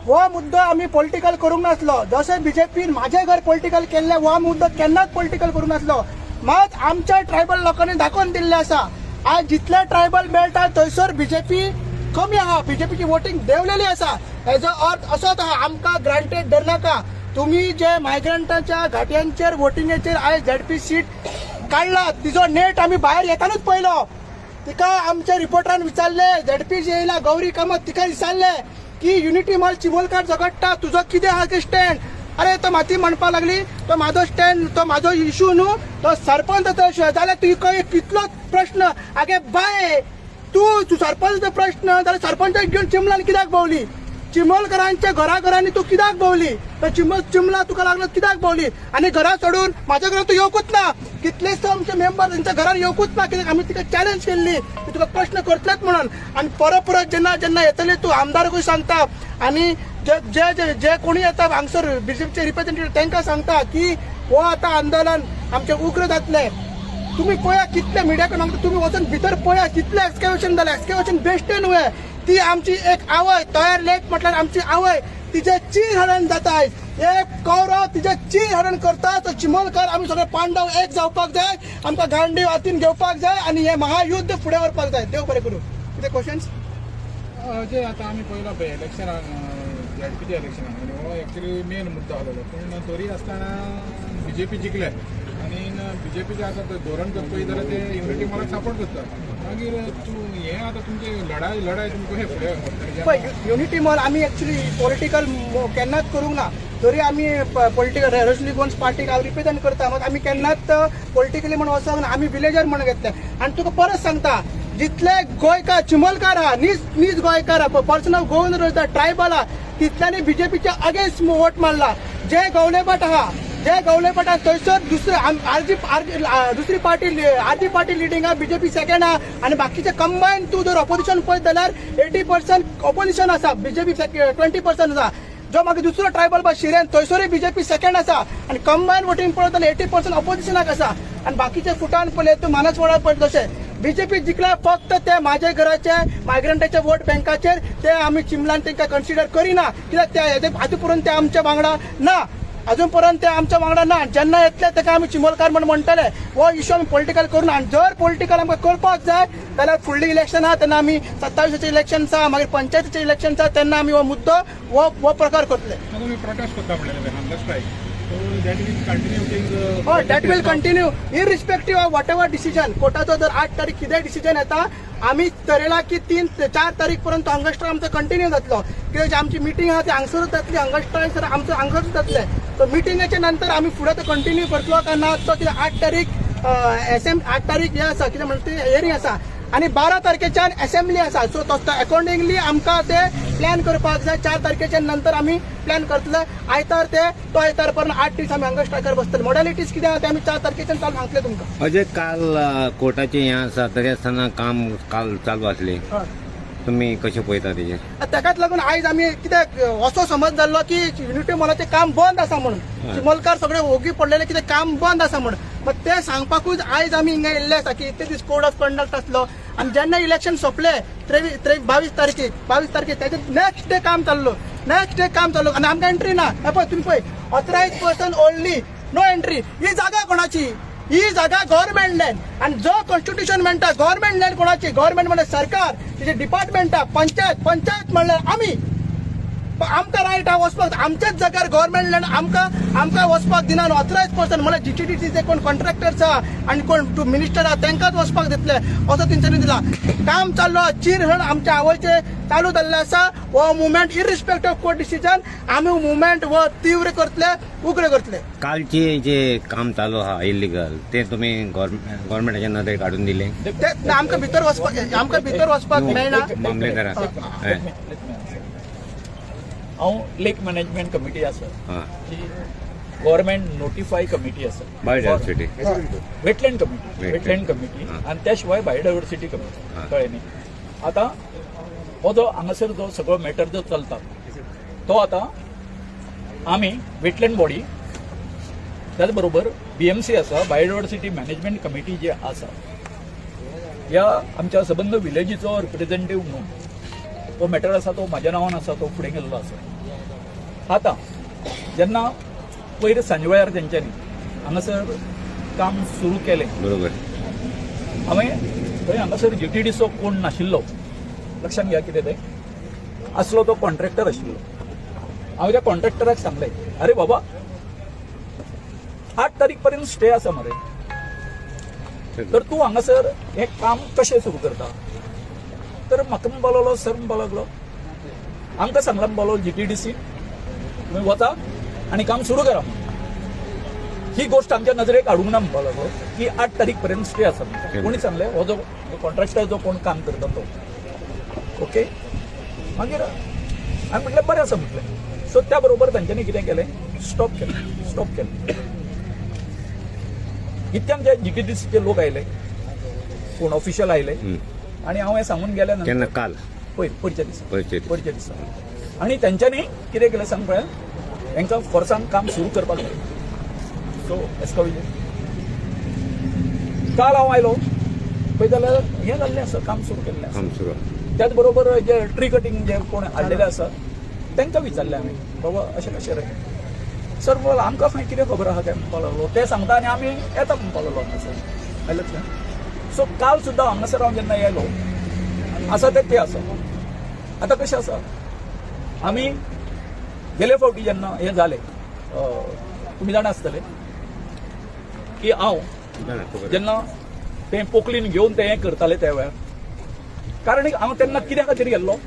हो मुद्दो आमी पॉलिटिकल करूंक नासलो. जशें बीजेपीन माझे घर पॉलिटिकल केल्लें, हो मुद्दो केन्नाच पॉलिटिकल करूंक नासलो. मात आमच्या ट्रायबल लोकांनी दाखोवन दिल्लें आसा, आज जितले ट्रायबल मेळटा थंयसर बीजेपी कमी आहा, बीजेपीची वोटींग देंवलेली आसा. हेजो अर्थ असोच आहा, आमकां ग्रांटेड धरनाका. तुमी जे मायग्रंटाच्या घाटयांचेर वोटिंगेचेर आयज झेडपी सीट काडला, तिजो नेट आमी भायर येतानूच पळयलो. तिका आमच्या रिपोर्टरान विचारले, झेडपी जे येयला गौरी कामत, तिका विचारले की युनिटी मॉल चिमोलकार झगडटा, तुजो कितें आहा की स्टँड? अरे तो माती म्हणपाक लागली, तो म्हाजो स्टँड, तो म्हाजो इशू न्हू, तो सरपंचाचो इशू. जाल्यार तुका कितलो प्रश्न. आगे बाय, तूं तूं सरपंचाचो प्रश्न जाल्यार सरपंचाक घेवन चिमलान कित्याक भोंवली? चिमोलकरांच्या घराघरांनी तूं कित्याक भोंवली? तो चिमल चिमला तुका लागलो कित्याक भोंवली? आनी घरा सोडून म्हाज्या घरान तूं येवकूच ना. कितलेच आमचे मेंबर तेंच्या घरान येवकूच ना, कित्याक आमी तिका चॅलेंज केल्ली की तुका प्रश्न करतलेच म्हणून. आनी परत परत जेन्ना जेन्ना येतले तूं आमदारकूय सांगता आनी जे जे जे जे कोणी येता हांगसर बीजेपीचे रिप्रेझेंटेटिव्ह तांकां सांगता की हो आतां आंदोलन आमचें उग्र जातलें. तुम्ही पळया कितले मिडिया कडेन मागता, तुम्ही वचून भितर पळया कितले एक्सकेवेशन जालें. एक्सकेवेशन बेश्टे न्हय, ती आमची एक आवय तयार लेक म्हटल्यार आमची आवय, तिचे चीर हरण जाता आयज. हे कौरव तिचे चीर हरण करता. तो चिमोलकर आमी सगळे पांडव एक जावपाक जाय, आमकां गांडीव हातीन घेवपाक जाय आनी हे महायुद्ध फुडें व्हरपाक जाय. देव बरें करूं. कितें क्वेश्चन्स? जे आतां आमी पळयला पळय इलेक्शनाक, झेडपीच्या इलेक्शनाक, आनी हो एक्चुली मेन मुद्दो आसलेलो, पूण तरी आसतना बीजेपी जिखले आनी बीजेपीचें आतां ते धोरण जर पळयत जाल्यार ते युनिटी मॉलाक सपोर्ट करता. मागीर तूं हें आतां तुमची लढाय लढाय तुमी कशें फुडें व्हरतले? पळय, युनिटी मॉल आमी एक्चुली पॉलिटिकल केन्नाच करूंक ना. तरी आमी पॉलिटिकल रेजोल्युशन गोवन्स पार्टीक हांव रिप्रेझेंट करता, मात आमी केन्नाच पॉलिटिकली म्हण वचोंक ना. आमी विलेजर म्हण घेतले. आनी तुका परत सांगता, जितले गोंयकार चिमोलकार आहा, नीज नीज गोंयकार आहा, पर्सन ऑफ गोवन ट्रायबल आहा, तितल्यांनी बीजेपीच्या अगेन्स्ट वोट मारला. जे गवलेभाट आहा, जे गवलेभाट आहा थंयसर दुसरे आरजी दुसरी पार्टी आरजी पार्टी लिडींग आहा, बीजेपी सेकंड आहा आनी बाकीचे कंबायन तूं जर ऑपोजिशन पळयत जाल्यार 80% ऑपोजिशन आसा, बीजेपी 20% आसा. जो मागीर दुसरो ट्रायबल बा शिरेन, थंयसरूय बीजेपी सेकंड आसा आनी कंबायन वोटींग पळयत जाल्यार 80% ऑपोजिशनाक आसा. आनी बाकीचे फुटान पळयत तूं मानसवाडा पळयत, तशें बीजेपी जिखल्या फक्त ते माझ्या घराचे मायग्रंटाचे वोट बँकाचेर. ते आमी चिमलान तांकां कन्सिडर करिना, कित्याक ते हेजे आजून पर्यंत ते आमच्या वांगडा ना, अजून पर्यंत ते आमच्या वांगडा ना. जेन्ना येतले ताका आमी चिमोलकार म्हण म्हणटले. हो इशू आमी पॉलिटिकल करून, आनी जर पॉलिटिकल आमकां करपाक जाय जाल्यार फुडली इलेक्शन आहा तेन्ना आमी, 27चें इलेक्शन आहा, मागीर पंचायतीचें इलेक्शन आहा, तेन्ना आमी हो मुद्दो हो हो प्रकार करतले. आतां तुमी प्रोटेस्ट करता म्हणलें, hunger strike, so that will continue till हय, that will continue irrespective of whatever decision. कोर्टाचो जर 8 तारीख कितेंय डिसिजन येता, आमी थरयला की 3-4 तारीख पर्यंत हंगर स्ट्रायक आमचो कंटिन्यू जातलो. कित्याक जी आमची मिटींग आहा ती हांगसरूच जातली, हंगर स्ट्रायक सर आमचो हांगसरूच जातले. सो मिटिंगेच्या नंतर आमी फुडें तो कंटिन्यू करतलो काय ना तो. कित्याक 8 तारीख एस एम 8 तारीख हे आसा, कितें म्हणटा ते, हियरींग आसा आनी 12 तारखेच्यान असेंब्ली आसा. सो तो अकॉर्डिंगली आमकां ते प्लॅन करपाक जाय. 4 तारखेच्या नंतर आमी प्लॅन करतले. आयतार ते तो आयतार पर्यंत 8 दीस आमी हांगा स्ट्रायकार बसतले. मॉडॅलिटीज कितें आहा ते आमी 4 तारखेच्यान चालू सांगतले तुमकां. अजय, काल कोर्टाचें हें आसा तरी आसतना काम काल चालू आसलें. तुमी कशें पळयता तेजेर? ताकाच लागून आयज आमी कित्याक असो समज जाल्लो की युनिटी मॉलाचें काम बंद आसा म्हणून, चिमलकार सगळे ओगी पडलेले कितें काम बंद आसा म्हणून. मग ते सांगपाकूच आयज आमी हिंगा येयल्ले आसा की इतले दीस कोड ऑफ कंडक्ट आसलो आनी जेन्ना इलेक्शन सोंपले 23 22 तारखेक, 22 तारखेक तेजे नेक्स्ट डे काम चाललो, नेक्स्ट डे काम चाललो आनी आमकां एंट्री ना. हे पळय, तुमी पळय, authorise person only, no entry. ही जागा कोणाची? ही जागा गव्हर्मेंट लँड. आनी जो कॉन्स्टिट्युशन म्हणटा गव्हर्मेंट लँड कोणाची? गव्हर्मेंट म्हणल्यार सरकार, तेजे डिपार्टमेंटा, पंचायत. पंचायत म्हणल्यार आमी. आमकां रायट आहा वचपाक आमच्याच जाग्यार. गव्हर्मेंट लँड आमकां वचपाक दिना. ऑथरायज पर्सन म्हणल्यार जीटीडीसीचे कोण कॉन्ट्रॅक्टर्स आहा आनी कोण मिनिस्टर आहा, तांकांच वचपाक दितले असो तेंच्यांनी दिला. काम चाललो, चीरहण आमच्या आवयचे चालू जाल्लें आसा. हो movement irrespective of court decision आमी मुवमेंट हो तीव्र करतले, उग्र करतले. कालचे जे काम चालू आहा इलिगल, ते तुमी गव्हर्मेंटाच्या नदरेक काडून दिले? ते आमकां भितर वचपाक मेळना. मामलेदाराक हय. हांव लेक मॅनेजमेंट कमिटी आसा जी गव्हर्मेंट नोटिफाय कमिटी आसा. Biodiversity. Wetland committee. Wetland. Wetland committee आनी त्या शिवाय बायोडायवर्सिटी कमिटी, कळ्ळें न्ही? आतां हो जो हांगासर जो सगळो मॅटर जो चलता तो आतां आमी वेटलँड बॉडी, त्याच बरोबर बीएमसी आसा, बायोडायवर्सिटी मॅनेजमेंट कमिटी जी आसा, ह्या आमच्या सबंद विलेजीचो रिप्रेझेंटेटिव्ह म्हणून तो मॅटर आसा तो म्हाज्या नांवान आसा, तो फुडें गेल्लो आसा. आतां जेन्ना पयर सांजे वेळार तेंच्यांनी हांगासर काम सुरू केलें, हांवें थंय हांगासर जीटीडीचो कोण नाशिल्लो. लक्षात घ्या, कितें तें आसलो तो कॉन्ट्रॅक्टर आशिल्लो. हांवें त्या कॉन्ट्रॅक्टराक सांगलें, अरे बाबा, 8 तारीख पर्यंत स्टे आसा मरे, तर तूं हांगासर हें काम कशें सुरू करता? तर म्हाका म्हणपाक लागलो, सर म्हणपाक लागलो, आमकां सांगलां म्हणपाक लागलो जीटीडीसी, तुमी वता आनी काम सुरू करा. ही गोष्ट आमच्या नजरेक हाडूंक ना म्हणपाक लागलो की 8 तारीख पर्यंत स्टे आसा म्हणून. कोणी सांगलें? हो जो कॉन्ट्रॅक्टर जो कोण काम करता तो. ओके, मागीर हांवें म्हटलें बरें आसा म्हटलें. सो त्या बरोबर तांच्यांनी कितें केलें, स्टॉप केलें, स्टॉप केलें. इतक्यान जे जीटीडीसीचे लोक आयले, कोण ऑफिशियल आयले आनी हांव हें सांगून गेल्या नंतर. केन्ना, काल? पयर, पयरच्या दिसा. पयरच्या दिसा. पयरच्या दिसा. आनी तेंच्यांनी कितें केलें सांग पळया, हेंकां फोर्सान काम सुरू करपाक जाय. सो एस्काविजे काल हांव आयलो पळय जाल्यार हें जाल्लें आसा, काम सुरू केल्लें आसा. काम सुरू आहा. त्याच बरोबर जे ट्री कटिंग जे कोण हाडलेले आसा तांकां विचारलें हांवें, बाबा अशें कशें रे? सर म्हणलो, आमकां खंय कितें खबर आहा काय म्हणपाक लागलो. ते सांगता आनी आमी येता म्हणपाक लागलो हांगासर. आयलें लक्षात? सो काल सुद्दां हांगासर हांव जेन्ना येयलो, आसा ते ते आसा. आतां कशें आसा, आमी गेले फावटी जेन्ना हें जालें, तुमी जाणा आसतले की हांव जाणा, खबर. जेन्ना ते पोकलीन घेवन ते हें करताले त्या वेळार, कारण हांव तेन्ना कित्या खातीर गेल्लो,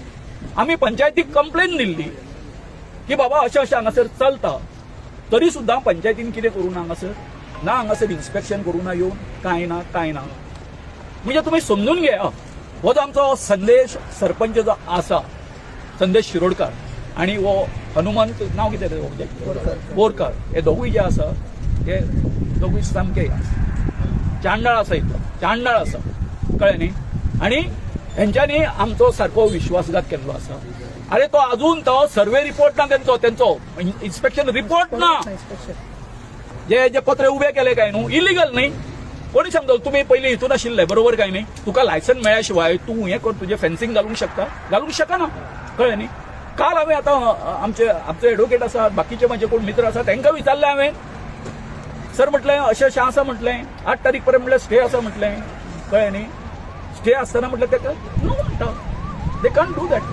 आमी पंचायतीक कंप्लेन दिल्ली की बाबा अशें अशें हांगासर चलता. तरी सुद्दां पंचायतीन कितें करूं ना हांगासर, ना हांगासर इन्स्पेक्शन करूं ना येवन, कांय ना, कांय ना. म्हणजे तुमी समजून घेया, हो जो आमचो संदेश सरपंच जो आसा, संदेश शिरोडकर आनी हो हनुमंत, नांव कितें तें, बोरकर, हे दोगूय जे आसा हे दोगूय सामके चांडाळ आसा, इतलो चांडाळ आसा, कळ्ळें न्ही? आनी हेंच्यांनी आमचो सारको विश्वासघात केल्लो आसा. अरे, तो अजून तो सर्वे रिपोर्ट ना तेंचो, तेंचो इन्स्पेक्शन रिपोर्ट ना. जे जे पत्रे उबे केले काय न्हू, इलिगल न्ही? कोणी समजलो? तुमी पयलीं हितून आशिल्ले, बरोबर काय न्ही? तुका लायसन मेळ्या शिवाय तूं हें कर, तुजें फेन्सिंग घालूंक शकता? घालूंक शकना, कळ्ळें न्ही? काल हांवें आतां आमचे आमचे एडवोकेट आसात, बाकीचे म्हजे कोण मित्र आसा, तांकां विचारलें हांवें. सर म्हटलें, अशें अशें आसा म्हटलें, 8 तारीख पर्यंत म्हटलें स्टे आसा म्हटलें, कळ्ळें न्ही? स्टे आसतना म्हटलें ताका नो म्हणटा, they can't do that.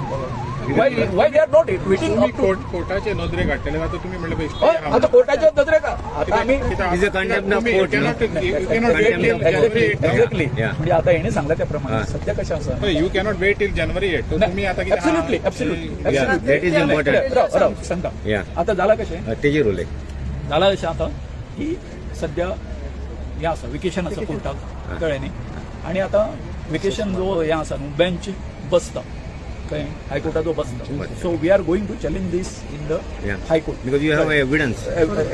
Why they are not waiting? तुम्ही कोर्टाचे नदरेक हाडटले आतां तुमी म्हणलें पळय, हय, आतां कोर्टाच्या नदरेक आता आमी Is a contempt of court, no? Exactly, exactly. म्हणजे आता हेणे सांगला त्या प्रमाणे सध्या कशें आसा, you cannot wait till January 8. तुम्ही आता कितें absolutely, absolutely. Yeah, that is important. राव राव, सांगता. आता जाला कशें, तेजेर उलय. जाला अशें आतां की सध्या हें आसा, वेकेशन आसा कोर्टाक, कळ्ळें न्ही? आनी आतां वेकेशन जो हें आसा न्हू, बेंच बसता. कळ्ळें, हायकोर्टाचो बसता. So we are going to challenge this in the High Court. Because you have evidence.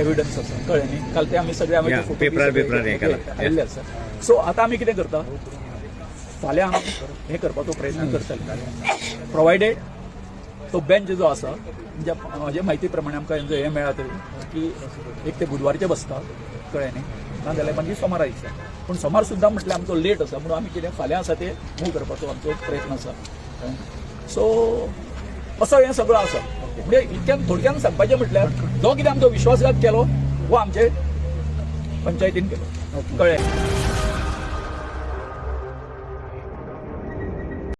Evidence आसा, कळ्ळें न्ही? काल ते आमी सगळे आमी Yeah, पेपरार बिपरार हें केलां. आयिल्ले आसा. सो आतां आमी कितें करता, फाल्यां आमी हें करपाचो प्रयत्न करतले, प्रोवायडेड तो बेंच जो आसा, म्हणजे म्हजे म्हायती प्रमाणे आमकां हेंचो हें मेळ्ळा थंय की एक ते बुधवारचे बसता, कळ्ळें न्ही, ना जाल्यार मागीर सोमारा दिसा. पूण सोमार सुद्दां म्हटल्यार आमचो लेट आसा, म्हणून आमी कितें फाल्यां आसा ते मूव करपाचो आमचो प्रयत्न आसा. सो असो हें सगळो आसा. म्हणजे इतक्यान थोडक्यान सांगपाचें म्हटल्यार जो कितें आमचो विश्वासघात केलो हो आमचे पंचायतीन केलो, कळ्ळें?